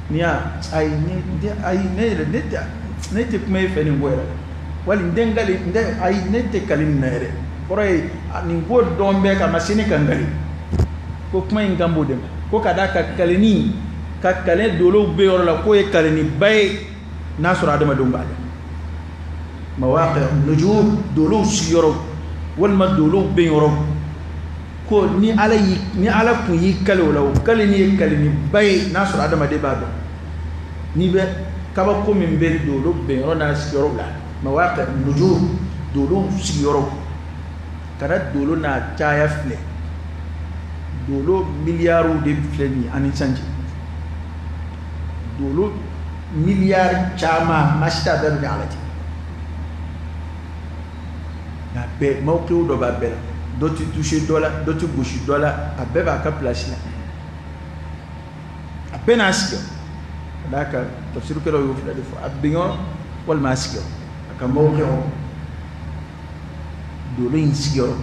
n'i y'a ayi ne ayi ne yɛrɛ ne tɛ ne tɛ kuma e fɛ nin ko yɛrɛ, wali n tɛ n kalen n tɛ ayi ne tɛ kali nin na yɛrɛ, kɔrɔ ye nin ko dɔn bɛɛ ka ma se ne ka n kalen, ko kuma in kan b'o de ma, ko ka d'a ka kaleni ka kale dolow bɛ yɔrɔ la k'o ye kaleniba ye n'a sɔrɔ adamadenw b'a dɔn. Mawaqi nujum dolow sigiyɔrɔ walima dolow bɛ yɔrɔ, ko ni ala y'i ni ala kun y'i kale o la, o kaleni ye kaleniba ye n'a sɔrɔ adamaden b'a dɔn. N'i bɛ kabako min bɛ dolo bɛ yɔrɔ n'a sigiyɔrɔ la, mawaqi nujum dolow sigiyɔrɔ, kana dolo n'a caya filɛ, dolo miliyariw de filɛ nin ye ani sanji. Dolo miliyari caman maa si t'a bɛɛ minɛ ala cɛ, nka bɛɛ mawqiw dɔ b'a bɛɛ la, dɔ ti toucher dɔ la, dɔ ti gosi dɔ la, a bɛɛ b'a ka place la, a bɛɛ n'a sigiyɔrɔ. Ka d'a kan tafsirukɛlaw y'o fila de fɔ, a binyɔrɔ walima a sigiyɔrɔ, a ka mawqiw dolo in sigiyɔrɔ,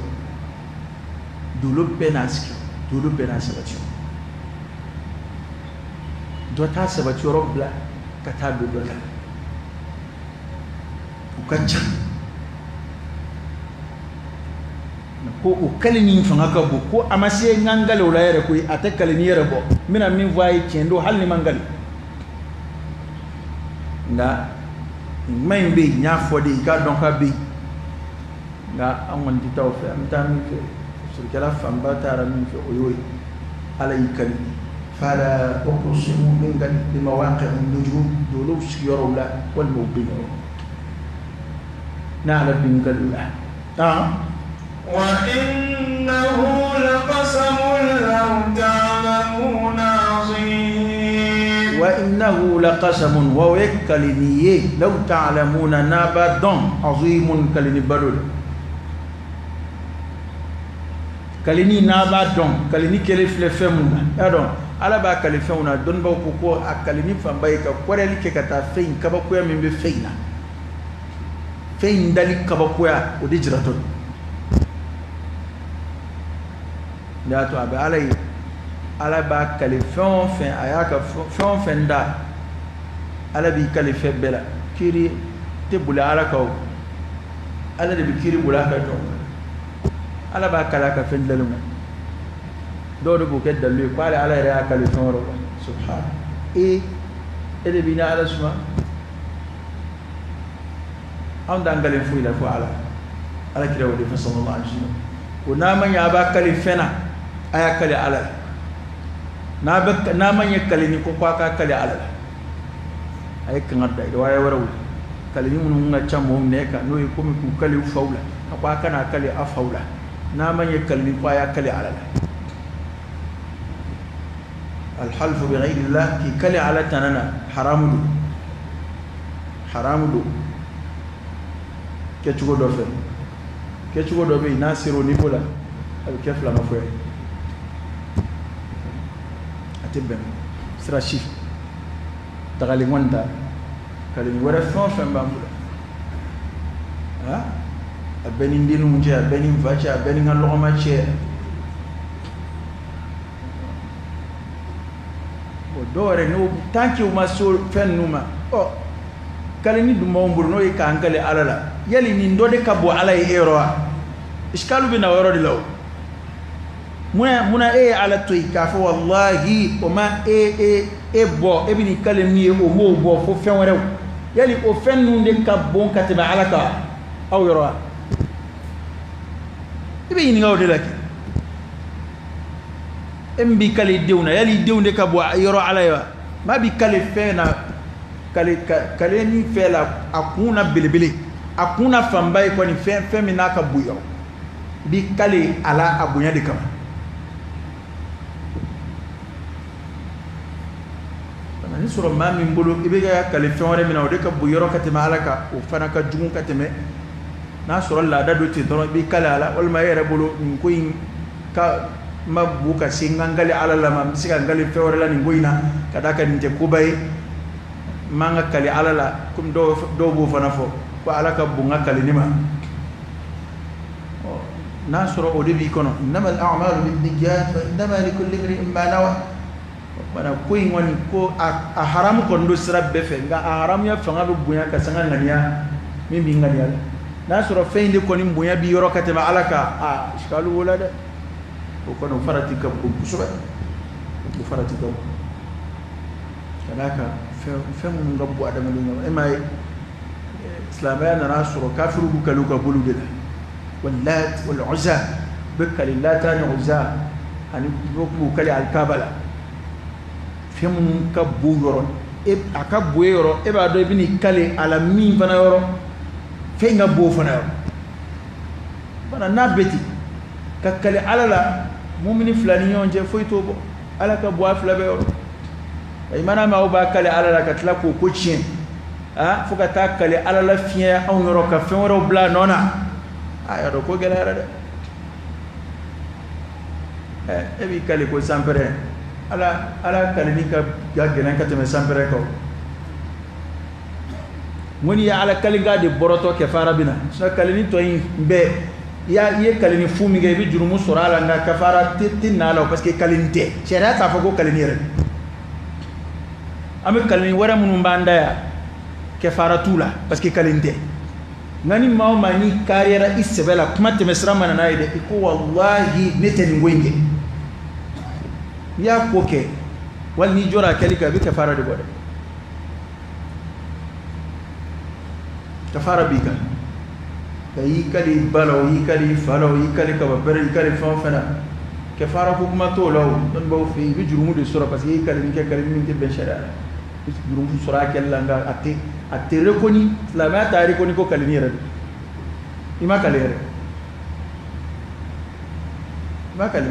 dolo bɛɛ n'a sigiyɔrɔ, dolo bɛɛ n'a sabatiyɔrɔ. Dɔ t'a sabati yɔrɔ bila ka taa don dɔ la, u ka ca. Ko o kaleni fanga ka bon, ko a ma se n ka n kale o la yɛrɛ koyi, a tɛ kaleni yɛrɛ bɔ, n bɛna min fɔ a ye tiɲɛ don hali ni ma n kale. Nka nin kuma in bɛ yen, n y'a fɔ de i k'a dɔn k'a bɛ yen, nka an kɔni tɛ taa o fɛ, an bɛ taa min fɛ, tafsirikɛla fanba taara min fɛ o y'o ye. Ala y'i kali. فلا أقسم من بمواقع النجوم دولو سيروا لا والموبين نعلم من قال وإنه لقسم لو تعلمون عظيم. Wa innahu laqasamun, wa o ye kalini ye, law ta'lamuna, n'a b'a dɔn, azimun, kalini balo don. Kalini n'a b'a dɔn, kalini kɛlen filɛ fɛn mun na, i y'a dɔn Ala b'a kali fɛnw na. Dɔnnibaw ko ko a kalini fanba ye ka kɔrɛli kɛ ka taa fɛn in kabakoya min bɛ fɛn in na, fɛn in dali kabakoya, o de jiratɔ don. Ne y'a to a bɛ Ala ye, Ala b'a kali fɛn o fɛn, a y'a ka fɛn o fɛn da, Ala b'i kali fɛn bɛɛ la. Kiiri tɛ boli Ala kan o, Ala de bɛ kiiri boli a ka jɔn kan. Ala b'a kali a ka fɛn dilanlenw na. Dɔw de b'o kɛ dalilu ye k'ale Ala yɛrɛ y'a kali fɛn wɛrɛw la. Subhana, e de b'i ni Ala suma. Anw t'an kali foyi la fo Ala. Ala kira o de fɔ sallallahu alaihi wasallam, ko n'a ma ɲɛ a b'a kali fɛn na, a y'a kali Ala la. N'a ma ɲɛ kali ni ko a k'a kali Ala la, a ye kangari da. Riwaya wɛrɛw kalini minnu ka ca mɔgɔw nɛ kan, n'o ye komi k'u kali u faw la, a ko a kana kali a faw la. N'a ma ɲɛ kalini ko a y'a kali Ala la. Alhalfu bi ghayrillah, k'i kali Ala tana na, haramu don, haramu don. Kɛcogo dɔ fɛ, kɛcogo dɔ bɛ yen, n'a sera o niveau la, a bɛ kɛ filamafɔ ye, a tɛ bɛn sira si fɛ. Dagalen kɔni ta, kalini wɛrɛ fɛn o fɛn b'an bolo, a bɛɛ ni n denninw cɛ, a bɛɛ ni n fa cɛ, a bɛɛ ni n ka lɔgɔma cɛ. Bon, dɔw yɛrɛ n'o tant que u ma se fɛn ninnu ma, ɔ kalini dun b'anw bolo, n'o ye k'an kali Ala la, yali nin dɔ de ka bon Ala ye e yɔrɔ wa? Iskalu bɛ na o yɔrɔ de la o. Munna e ye Ala to yen k'a fɔ walahi o ma e e bɔ, e bɛ nin kale min ye o m'o bɔ fo fɛn wɛrɛw, yali o fɛn ninnu de ka bon ka tɛmɛ Ala kan aw yɔrɔ wa? I bɛ ɲininka o de la kɛ. E min b'i kale denw na, yali denw de ka bon yɔrɔ Ala ye wa? Maa b'i kale fɛn na, kale ni fɛn la, a kun na belebele, a kun na fanba ye kɔni fɛn min n'a ka bon yɔrɔ, i b'i kale a la a bonya de kama. Ni sɔrɔ maa min bolo i bɛ ka kale fɛn wɛrɛ min na, o de ka bon yɔrɔ ka tɛmɛ Ala kan, o fana ka jugu ka tɛmɛ. N'a sɔrɔ laada dɔ ten dɔrɔn i b'i kale a la, walima e yɛrɛ bolo nin ko in ka ma bon ka se n ka n kale Ala la ma, n bɛ se ka n kale fɛn wɛrɛ la nin ko in na, ka d'a kan nin tɛ koba ye, n man ka kale Ala la, komi dɔw b'o fana fɔ ko Ala ka bon n ka kale ne ma. N'a sɔrɔ o de b'i kɔnɔ, innama al-a'malu bin-niyyat wa innama likulli imri'in ma nawa. Bana ko in kɔni ko a haramu kɔni don sira bɛɛ fɛ, nka a haramuya fanga bɛ bonya ka sanga ŋaniya min b'i ŋaniya la. N'a sɔrɔ fɛn in de kɔni bonya b'i yɔrɔ ka tɛmɛ Ala kan, a sikalu b'o la dɛ. O kɔni o farati ka bon kosɛbɛ, o farati ka bon ka d'a kan fɛn minnu ka bon adamaden kɔnɔ. E m'a ye silamɛya nana sɔrɔ kafiriw b'u kali u ka boliw de la, wallat wal uzza, u bɛ kali Lata ni Uzza, ani u b'u kali alikaba la. Fɛn minnu ka bon yɔrɔ, a ka bon e yɔrɔ, e b'a dɔn i bɛ n'i kale a la min fana yɔrɔ, fɛn in ka bon o fana yɔrɔ. Bana n'a bɛ ten, ka kale Ala la mumini fila ni ɲɔgɔn cɛ foyi t'o bɔ, Ala ka bon a fila bɛɛ yɔrɔ. I mana mɛn aw b'a kale Ala la ka tila k'o ko tiɲɛ, fo ka taa kale Ala la fiɲɛ anw yɔrɔ ka fɛn wɛrɛw bila a nɔ na, a y'a dɔn ko gɛlɛyara dɛ. E b'i kale ko sanpɛrɛn, Ala kaleni ka gɛlɛn ka tɛmɛ sanpɛrɛn kan. N ko n'i ye Ala kalikan de bɔrɔtɔ kɛfara bɛ na, sinon kaleni tɔ in bɛɛ i ye kaleni fu min kɛ, i bɛ jurumu sɔrɔ a la, nka kafara tɛ na a la, parce que kaleni tɛ, sariya t'a fɔ ko kaleni yɛrɛ. An bɛ kaleni wɛrɛ minnu b'an da yan, kɛfara t'u la, parce que kaleni tɛ. Nka ni maa o maa n'i kariyara i sɛbɛ la, kuma tɛmɛ sira ma na n'a ye dɛ, i ko walahi ne tɛ nin ko in kɛ, n'i y'a ko kɛ wali n'i jɔra a kɛli kan, i bɛ kafara de bɔ dɛ. Kafara b'i kan, ka y'i kali i ba la o, y'i kali i fa la o, y'i kali kaba pɛrɛ, y'i kali fɛn o fɛn na, kafara ko kuma t'o la o. Dɔnnibaaw fɛ yen, i bɛ jurumu de sɔrɔ, parce que i ye kalili kɛ, kalili min tɛ bɛn sariya la, i bɛ jurumu sɔrɔ a kɛli la, nka a tɛ reconnu, silamɛya t'a reconnu ko kalili yɛrɛ don. I ma kali yɛrɛ, i ma kali.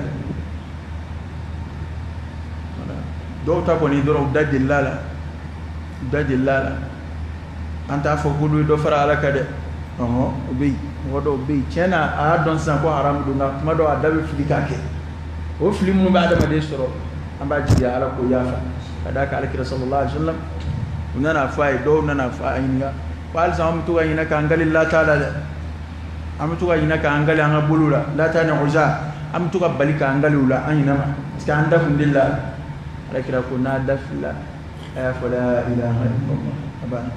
Dɔw ta kɔni dɔrɔn u da delila la, u da delila la. An t'a fɔ k'olu ye dɔ fara Ala kan dɛ. Ɔhɔn, o bɛ yen, mɔgɔ dɔw bɛ yen tiɲɛ na a y'a dɔn sisan ko haramu don, nka kuma dɔw a da bɛ fili k'a kɛ. O fili minnu bɛ adamaden sɔrɔ, an b'a jigiya Ala k'o yafa. Ka d'a kan Alakira sallallahu alaihi wa sallam, u nana fɔ a ye, dɔw nana fɔ a ɲininka ko halisa an bɛ to ka ɲinɛ k'an kali Lata la dɛ, an bɛ to ka ɲinɛ k'an kali an ka bolo la, Lata ni Uza, an bɛ to ka bali k'an kali u la, an ɲinɛ ma, parce que an da kun delila. Alakira ko n'a da filila, a y'a fɔ la ilaha illallah, a banna.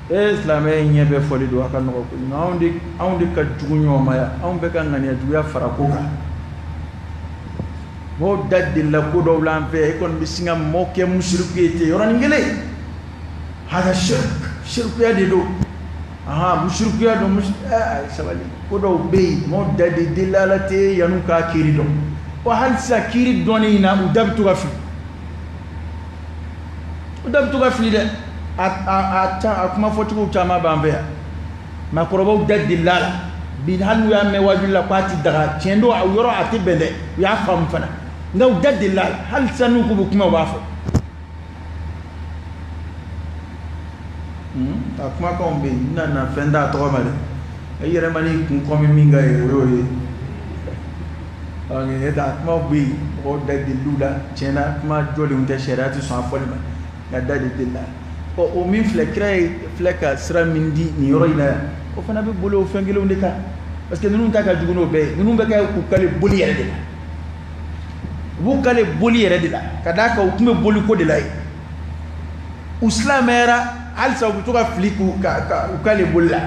E silamɛ ɲɛ bɛ fɔli don, a ka nɔgɔ kojugu. Anw de ka jugu ɲɔgɔn ma yan, anw bɛ ka ŋaniya juguya fara ko kan. Mɔgɔw da delila ko dɔw la an fɛ, e kɔni bɛ sin ka mɔgɔ kɛ musiriku ye ten yɔrɔnin kelen. Hada shirk, shirikuya de don. Ahan, musirikuya don, ayi sabali. Ko dɔw bɛ yen, mɔgɔw da de delila la ten yan'u k'a kiiri dɔn. Wa hali sisan kiiri dɔnni in na, u da bɛ to ka fili. U da bɛ to ka fili dɛ. A kuma fɔcogo caman b'an fɛ yan. Maakɔrɔbaw da delila la. Bi hali n'u y'a mɛn waajuli la k'a ti daga, tiɲɛ don, a yɔrɔ a tɛ bɛn dɛ, u y'a faamu fana. Nka u da delila la, hali sisan n'u k'u bɛ kuma, u b'a fɔ. A kumakanw bɛ yen, n bɛna na fɛn t'a tɔgɔ ma dɛ. I yɛrɛ ma n'i kun kɔmi min ka ye, o y'o ye. Ne ta kumaw bɛ yen, mɔgɔw da delil'u la, tiɲɛ na kuma jɔlenw tɛ, sariya tɛ sɔn a fɔli ma, nka da de delila. Ɔ, o min filɛ, kira ye filɛ ka sira min di nin yɔrɔ in na yan, o fana bɛ boli o fɛn kelenw de kan, parce que ninnu ta ka jugu n'o bɛɛ ye. Ninnu bɛ kɛ k'u kale boli yɛrɛ de la, u b'u kale boli yɛrɛ de la, ka d'a kan u tun bɛ boli ko de la yen. U silamɛyara, halisa u bɛ to ka fili k'u ka u kale boli la.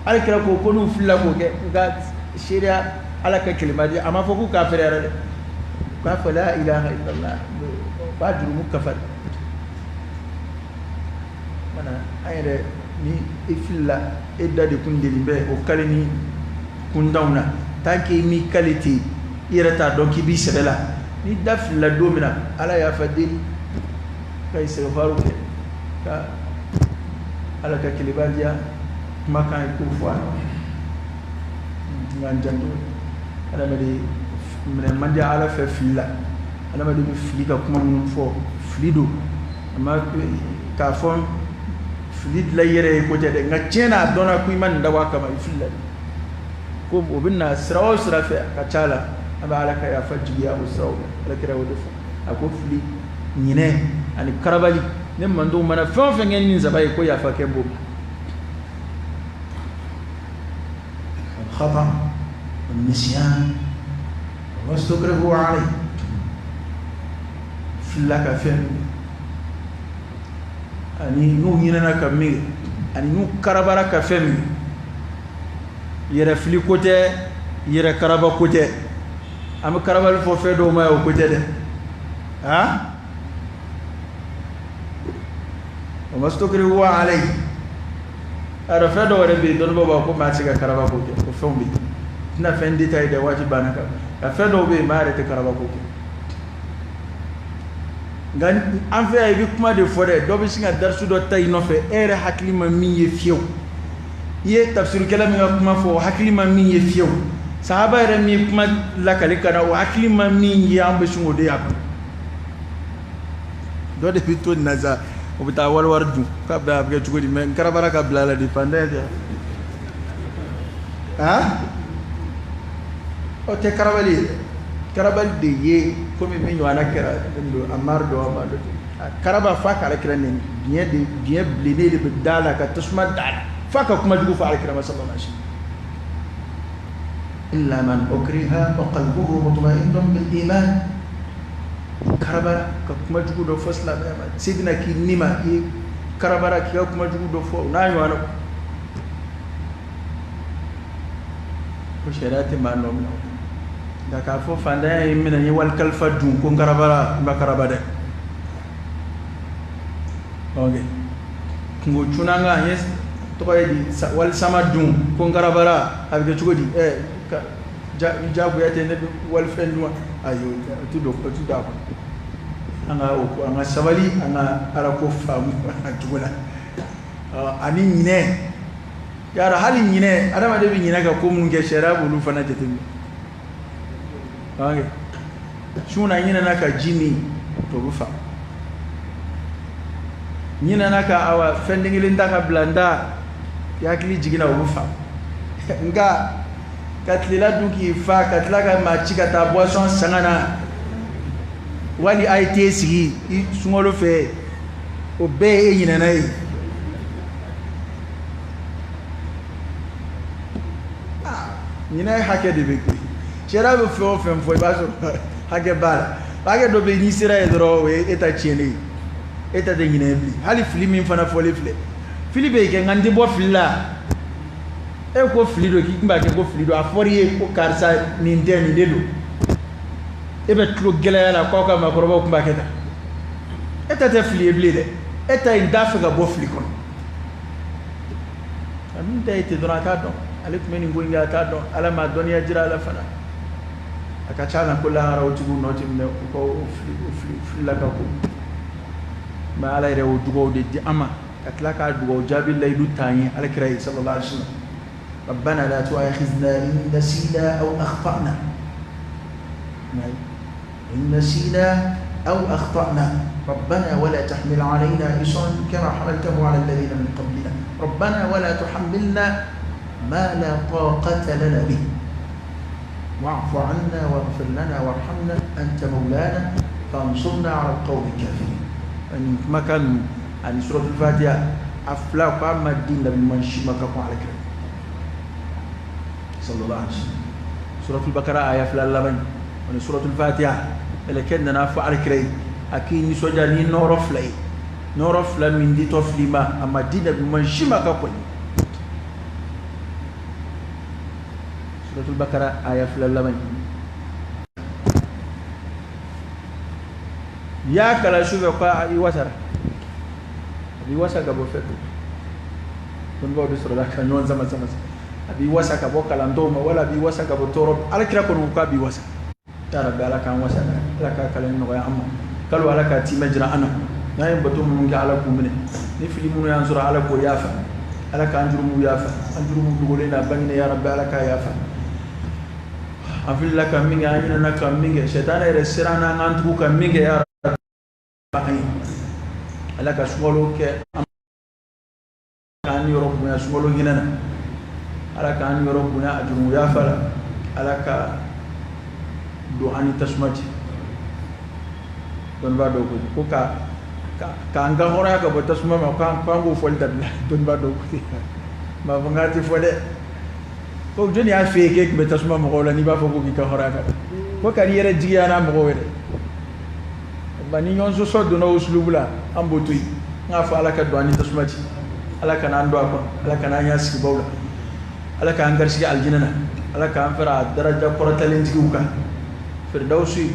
Hali kira ko ko n'u filila k'o kɛ, u ka seereya Ala ka kelema di. A ma fɔ k'u kafiri yɛrɛ dɛ, u k'a fɔ la ilaha illallah, u b'a jurumu kafari. Mana an yɛrɛ ni i filila, e da de kun deli bɛ o kale ni kundanw na, tant que i m'i kale ten, i yɛrɛ t'a dɔn k'i b'i sɛbɛ la. N'i da filila don min na, Ala yafa deli, ka istighfaru kɛ, ka Ala ka keleba diya kumakan ye k'o fɔ a la. Nka n janto, adamaden minɛ man di Ala fɛ fili la. Adamaden bɛ fili ka kuma minnu fɔ, fili don. A ma k'a fɔ fili dilan i yɛrɛ ye ko tɛ dɛ, nka tiɲɛ na a dɔnna ko i ma nin dabɔ a kama, i filila de. Ko o bɛ na sira o sira fɛ, a ka ca la an bɛ Ala ka yafa jigiya o siraw la. Ala kira y'o de fɔ, a ko fili, ɲinɛ ani karabali, ne mandenw mana fɛn o fɛn kɛ ni saba ye, ko yafa kɛ b'o ma. الخطأ والنسيان وما استكرهوا عليه. Filila ka fɛn min ani n'u ɲinɛna ka min kɛ, ani n'u karabara ka fɛn min kɛ, yɛrɛ fili ko tɛ, yɛrɛ karaba ko tɛ. An bɛ karabali fɔ fɛn dɔw ma ye, o ko tɛ dɛ. Han, o ma stukrihu alayhi. A fɛn dɔw yɛrɛ bɛ yen, dɔnnibaaw b'a fɔ ko maa tɛ se ka karaba ko kɛ, o fɛnw bɛ yen. Tɛna fɛn détail dɛ, waati banna ka nka fɛn dɔw bɛ yen, maa yɛrɛ tɛ karaba ko kɛ. Nka an fɛ yan, i bɛ kuma de fɔ dɛ, dɔ bɛ sin ka darisu dɔ ta i nɔfɛ, e yɛrɛ hakili ma min ye fiyewu. I ye tafsirikɛla min ka kuma fɔ, o hakili ma min ye fiyewu. Sahaba yɛrɛ min ye kuma lakali ka na, o hakili ma min ye, an bɛ sin k'o de y'a kɔnɔ. Dɔ de bɛ to nin na sa, o bɛ taa wali wari dun k'a bɛ a bɛ kɛ cogo di, mɛ n karabara ka bila a la de, fantan tɛ. Han, o tɛ karabali ye dɛ. Karabali de ye komi min ɲɔgɔnna kɛra don Amar dɔ ma dɔ a karaba f'a ka Alakira nɛni, biɲɛ de, biɲɛ bilennen de bɛ da la ka tasuma da la f'a ka kuma jugu fɔ Alakira ma sallallahu alaihi wasallam. إلا من أكره وقلبه مطمئن بالإيمان. Karabara ka kuma jugu dɔ fɔ silamɛya ma, se bɛna k'i ni ma, i ye karabara k'i ka kuma jugu dɔ fɔ, o n'a ɲɔgɔnna, ko sariya tɛ maa nɔ minɛ. Nka k'a fɔ fantanya ye n minɛ, n ye wali kalifa dun, ko n karabara, n ma karaba dɛ. Ok, kungo cunna n kan, n ye tɔgɔ ye di, wali sama dun, ko n karabara, a bɛ kɛ cogo di? Ɛ, ka jagoya tɛ ne bɛ walifɛn dun wa? Ayi, o tɛ don, o tɛ don a kɔnɔ. An ka o ko, an ka sabali, an ka Ala ko faamu a cogo la. Ani ɲinɛ yara, hali ɲinɛ, adamaden bɛ ɲinɛ ka ko minnu kɛ, sariya b'olu fana jateminɛ. Ok, Su na ɲinɛna ka ji min, o bɛ fa. Ɲinɛna ka awa fɛn den kelen ta ka bila n da, i hakili jiginna, o bɛ fa. Nka ka tilela dun k'i fa, ka tila ka maa ci ka taa boisson san ka na, wali a ye te sigi i sunkalo fɛ, o bɛɛ ye e ɲinɛna ye. Ɲinɛ hakɛ de bɛ koyi. Sariya bɛ fɛn o fɛn fɔ, i b'a sɔrɔ hakɛ b'a la. Hakɛ dɔ bɛ yen, n'i sera yen dɔrɔn, o ye e ta tiɲɛnen ye. E ta tɛ ɲinɛ ye bilen. Hali fili min fana fɔlen filɛ, fili bɛ yen kɛ, nka n tɛ bɔ fili la. E ko fili don, k'i tun b'a kɛ ko fili don, a fɔr'i ye ko karisa nin tɛ, nin de don. E bɛ tulo gɛlɛya la k'aw ka maakɔrɔbaw tun b'a kɛ tan. E ta tɛ fili ye bilen dɛ. E ta in t'a fɛ ka bɔ fili kɔnɔ. A min ta ye ten dɔrɔn, a t'a dɔn. Ale tun bɛ nin ko in kɛ, a t'a dɔn. Ala ma dɔnniya jira a la fana. A ka ca la ko lahara o tigiw nɔ tɛ minɛ u ka o fili, o fili, fili la ka ko. Mɛ Ala yɛrɛ y'o dugawu de di an ma, ka tila k'a dugawu jaabi layidu t'an ye Ala kira ye sallallahu alaihi wa sallam. ربنا لا تؤاخذنا إن نسينا أو أخطأنا. إن نسينا أو أخطأنا ربنا ولا تحمل علينا إصرا كما حملته على الذين من قبلنا ربنا ولا تحملنا ما لا طاقة لنا به واعف عنا واغفر لنا وارحمنا أنت مولانا فانصرنا على القوم الكافرين. يعني ما كان يعني سورة الفاتحة أفلاق أما الدين لم يمشي ما كان على كلام صلى الله عليه وسلم. سورة البقرة آية فلا لبن يعني سورة الفاتحة لكن نافع على كريم أكيد نسوجا ني نورف لي نورف لا من دي توفلي ما أما الدين لم يمشي ما كان. سورة البقرة آية فلا لبن يا كلا شوف يقع يوسر يوسر قبل فتو تنبغي بسرعة لكن نون زمان زمان أبي وسا كبو كلامدوما ولا أبي وسا كبو تورب على كلا كونو كابي وسا يا ربي على كان وسا على كان كلام نغيا أما قالوا على كاتي مجرى أنا نايم بتوم من على كومنة نفلي منو ينصر على كويافا على كان جرمو يافا أنجرمو بقولنا بنينا يا ربي على كيافا أفل لك مين أنا لك مين شيطان يرسلنا نانتو كمين يا ربي على كشغلو ك كان يربنا شغلو هنا ala ka an yɔrɔ bonya a jurumu yafa la, ala ka don an ni tasuma cɛ. Dɔnnibaa dɔw ko ko ka k'an ka hɔrɔnya ka bɔ tasuma ma, k'an k'o fɔli dabila. Dɔnnibaa dɔw ko ten, n b'a fɔ n k'a tɛ fɔ dɛ. Ko jɔnni y'a f'e ye k'e tun bɛ tasuma mɔgɔw la n'i b'a fɔ ko k'i ka hɔrɔnya ka bɔ? Ko ka n'i yɛrɛ jigiya n'a mɔgɔw ye dɛ. Nka ni ɲɔgɔn sɔsɔ donna o sulubu la, an b'o to yen. N k'a fɔ ala ka don an ni tasuma cɛ, ala kana an don a kɔnɔ, ala kana an y'a sigibaw la, ala k'an garisɛgɛ alijinɛ na, ala k'an fara daraja kɔrɔtalentigiw kan. Firdawsi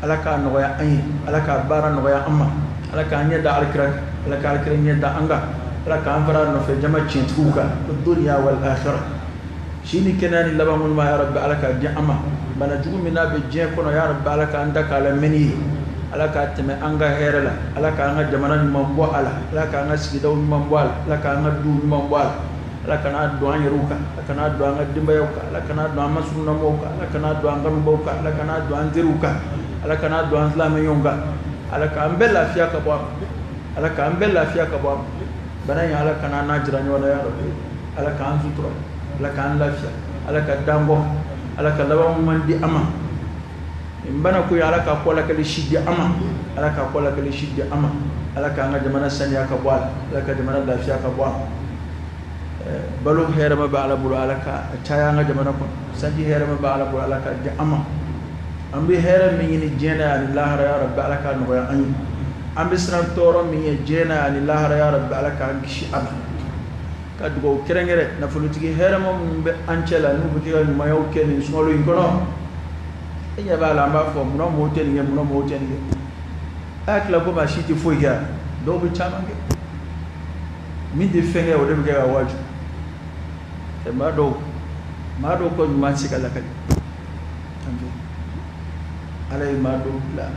ala k'a nɔgɔya an ye, ala k'a baara nɔgɔya an ma, ala k'an ɲɛ da alikira kan, ala k'a alikira ɲɛ da an kan, ala k'an fara nɔfɛ jama tiɲɛtigiw kan duniya wal akhirah. Si ni kɛnɛya ni laban minnu ma ya rabbi ala k'a di an ma. Bana jugu min n'a bɛ diɲɛ kɔnɔ ya rabbi ala k'an da k'a lamɛnni ye, ala k'a tɛmɛ an ka hɛrɛ la, ala k'an ka jamana ɲuman bɔ a la, ala k'an ka sigidaw ɲuman bɔ a la, ala k'an ka duw ɲuman bɔ a la, ala kana don an yɛrɛw kan, ala kana don an ka denbayaw kan, ala kana don an masurunamɔgɔw kan, ala kana don an kanubaw kan, ala kana don an teriw kan, ala kana don an silamɛɲɔgɔnw kan, ala k'an bɛɛ lafiya ka bɔ a ma, ala k'an bɛɛ lafiya ka bɔ a ma. Bana in ala kana n'a jira ɲɔgɔn na ya rabbi, ala k'an sutura, ala k'an lafiya, ala ka dan bɔ, ala ka laban ɲuman di an ma. Nin bana ko ye ala ka kɔ lakali si di an ma, ala ka kɔ lakali si di an ma, ala k'an ka jamana saniya ka bɔ a la, ala ka jamana lafiya ka bɔ a ma. Balo hɛrɛma bɛ ala bolo, ala ka caya an ka jamana kɔnɔ. Sanji hɛrɛma bɛ ala bolo, ala ka di an ma. An bɛ hɛrɛ min ɲini diɲɛ na ani lahara ya rabbi ala k'a nɔgɔya an ye. An bɛ siran tɔɔrɔ min ye diɲɛ na ani lahara ya rabbi ala k'an kisi a ma. Ka dugawu kɛrɛnkɛrɛn nafolotigi hɛrɛma minnu bɛ an cɛ la n'u bɛ kɛ ka ɲumanyaw kɛ nin sunkalo in kɔnɔ. E ɲɛ b'a la, an b'a fɔ munna mɔgɔw tɛ nin kɛ, munna mɔgɔw tɛ nin kɛ. A y'a tila ko maa si tɛ foyi kɛ, dɔw bɛ caman kɛ. Min tɛ fɛn kɛ o de bɛ kɛ ka waaju. Maa dɔw ka ɲuman tɛ se ka lakali. Ala ye maa dɔw bila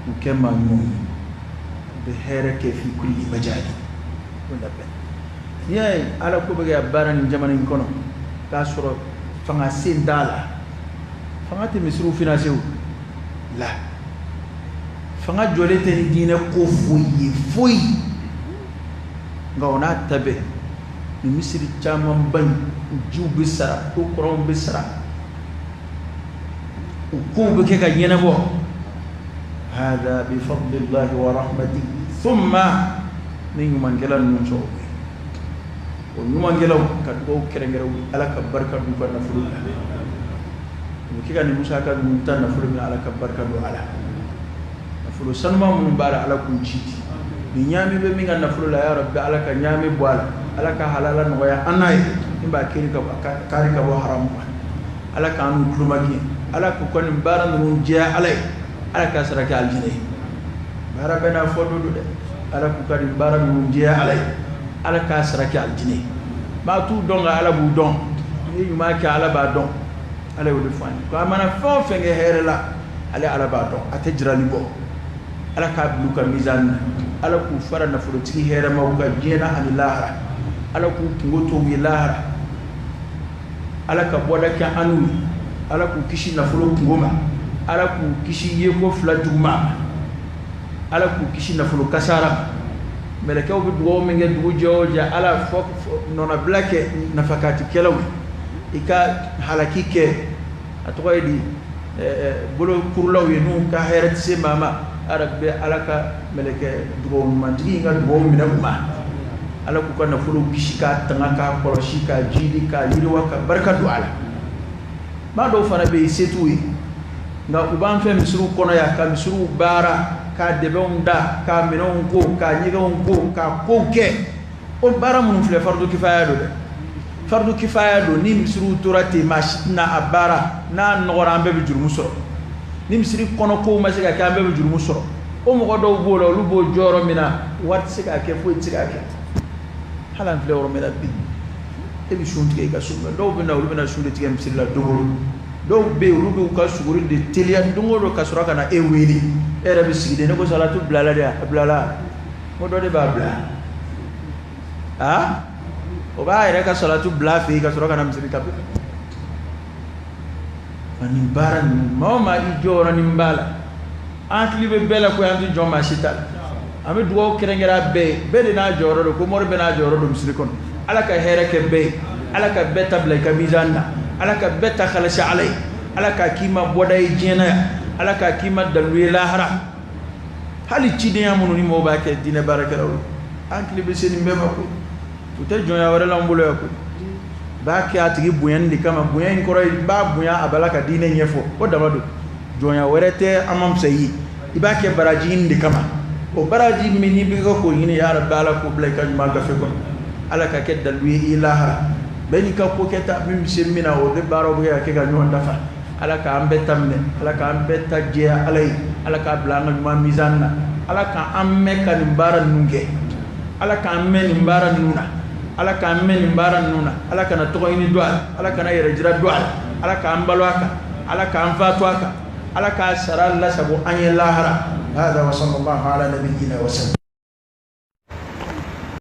k'u kɛ maa ɲumanw ye, u bɛ hɛrɛ kɛ fi kulli majali. O labɛn. N'i y'a ye ala ko bɛ kɛ ka baara nin jamana in kɔnɔ k'a sɔrɔ fanga sen t'a la, Fanga tɛ misiriw financer o la. Fanga jɔlen tɛ ni diinɛ ko foyi ye foyi. Nka o n'a ta bɛɛ, nin misiri camanba in, u jiw bɛ sara, u kuranw bɛ sara, u kow bɛ kɛ ka ɲɛnabɔ. Hada bi fadlillahi wa rahmatihi thumma ni ɲumankɛla ninnu sɔrɔ o ɲumankɛlaw ka dugawu kɛrɛnkɛrɛn u ye, Ala ka barika d'u ka nafolo la. U bɛ kɛ ka nin musaka ninnu ta nafolo min, Ala ka barika don a la. Nafolo sanuma minnu b'a la, Ala k'u jiidi. Ni ɲaami bɛ min ka nafolo la, ya Rabbi, Ala ka ɲaami bɔ a la. Ala ka halala nɔgɔya an n'a ye min b'a kiri ka bɔ kari ka bɔ haramu ma. Ala k'an n'u tulomagɛn. Ala k'u ka nin baara ninnu jɛya Ala ye. Ala k'a sara kɛ alijinɛ ye. Baara bɛɛ n'a fɔ don dɛ. Ala k'u ka nin baara ninnu jɛya Ala ye. Ala k'a sara kɛ alijinɛ ye. Maa t'u dɔn, nka Ala b'u dɔn. N'i ye ɲuman kɛ, Ala b'a dɔn. Ala y'o de fɔ an ye ko a mana fɛn o fɛn kɛ hɛrɛ la, ale Ala b'a dɔn, a tɛ jirali bɔ. Ala k'a bila u ka mizan na. Ala k'u fara nafolotigi hɛrɛmaw kan diɲɛ na ani lahara. Ala k'u kungo to u ye lahara. Ala ka bɔda kɛ an n'u ye. Ala k'u kisi nafolo kungo ma. Ala k'u kisi yeko fila juguman ma. Ala k'u kisi nafolo kasara ma. Mɛlɛkɛw bɛ dugawu min kɛ dugu jɛ o jɛ, Ala fɔ nɔnabila kɛ nafakatikɛlaw ye, i ka halaki kɛ a tɔgɔ ye di bolo kurulaw ye n'u ka hɛrɛ tɛ se maa ma. Arabi, Ala ka mɛlɛkɛ dugawu ɲumantigi in ka dugawu minɛ u ma. Ala k'u ka nafolo kisi k'a tanga k'a kɔlɔsi k'a jiidi k'a yiriwa ka barika don a la. Maa dɔw fana bɛ yen, se t'u ye, nka u b'an fɛ misiriw kɔnɔ yan ka misiriw baara, k'a dɛbɛnw da, k'a minɛnw ko, k'a ɲɛgɛnw ko, k'a kow kɛ. O baara minnu filɛ, fardu kifaya don dɛ, fardu kifaya don. Ni misiriw tora ten, maa si tɛna a baara. N'a nɔgɔra, an bɛɛ bɛ jurumu sɔrɔ. Ni misiri kɔnɔ kow ma se ka kɛ, an bɛɛ bɛ jurumu sɔrɔ. O mɔgɔ dɔw b'o la, olu b'o jɔyɔrɔ min na, wari tɛ se k'a kɛ, foyi tɛ se k'a kɛ. Hali an filɛ yɔrɔ min na bi, e bɛ sun tigɛ i ka so, mɛ dɔw bɛ na, olu bɛ na sun de tigɛ misiri la don o don. Dɔw bɛ yen, olu b'u ka suguri de teliya don o don ka sɔrɔ ka na e wele. E yɛrɛ bɛ sigi de, ne ko salatu bilala de, a bilala, ko dɔ de b'a bila. Aa, o b'a yɛrɛ ka salatu bila a fɛ yen ka sɔrɔ ka na misiri ta bila. Nka nin baara ninnu, maa o maa i jɔyɔrɔ nin b'a la, an hakili bɛ bɛɛ la ko an tɛ jɔn maa si ta la. An bɛ dugawu kɛrɛnkɛrɛn a bɛɛ ye. Bɛɛ de n'a jɔyɔrɔ don, ko mori bɛɛ n'a jɔyɔrɔ don misiri kɔnɔ. Ala ka hɛrɛ kɛ bɛɛ ye. Ala ka bɛɛ ta bila i ka mizan na. Ala ka bɛɛ ta halasi Ala ye. Ala k'a k'i ma bɔda ye diɲɛ na yan. Ala k'a k'i ma dalilu ye lahara. Hali cidenya minnu ni mɔgɔw b'a kɛ diinɛ baarakɛlaw ye, an hakili bɛ se nin bɛɛ ma koyi. U tɛ jɔnya wɛrɛ la an bolo yan koyi. B'a kɛ a tigi bonyani de kama. Bonya in kɔrɔ ye n b'a bonya a b'a la ka diinɛ ɲɛfɔ, o dama don. Jɔnya wɛrɛ tɛ, an ma fisaya i ye. I b'a kɛ baraji ɲini de kama. O baraji min n'i bɛ k'o ɲini, ya Rabbi, Ala k'o bila i ka ɲuman gafe kɔnɔ. Ala ka kɛ dalilu ye i lahara. Bɛɛ n'i ka ko kɛta, min bɛ se min na, o de baaraw bɛ ka kɛ ka ɲɔgɔn dafa. Ala k'an bɛɛ ta minɛ. Ala k'an bɛɛ ta jɛya Ala ye. Ala k'a bila an ka ɲuman mizan na. Ala k'an mɛn ka nin baara ninnu kɛ. Ala k'an mɛn nin baara ninnu na. Ala k'an mɛn nin baara ninnu na. Ala kana tɔgɔ ɲini don a la. Ala kana yɛrɛ jira don a la. Ala k'an balo a kan. Ala k'an fatu a kan. Ala k'a sara lasago an ye lahara. Hada wa sallallahu ala nabiyyina wa sallam.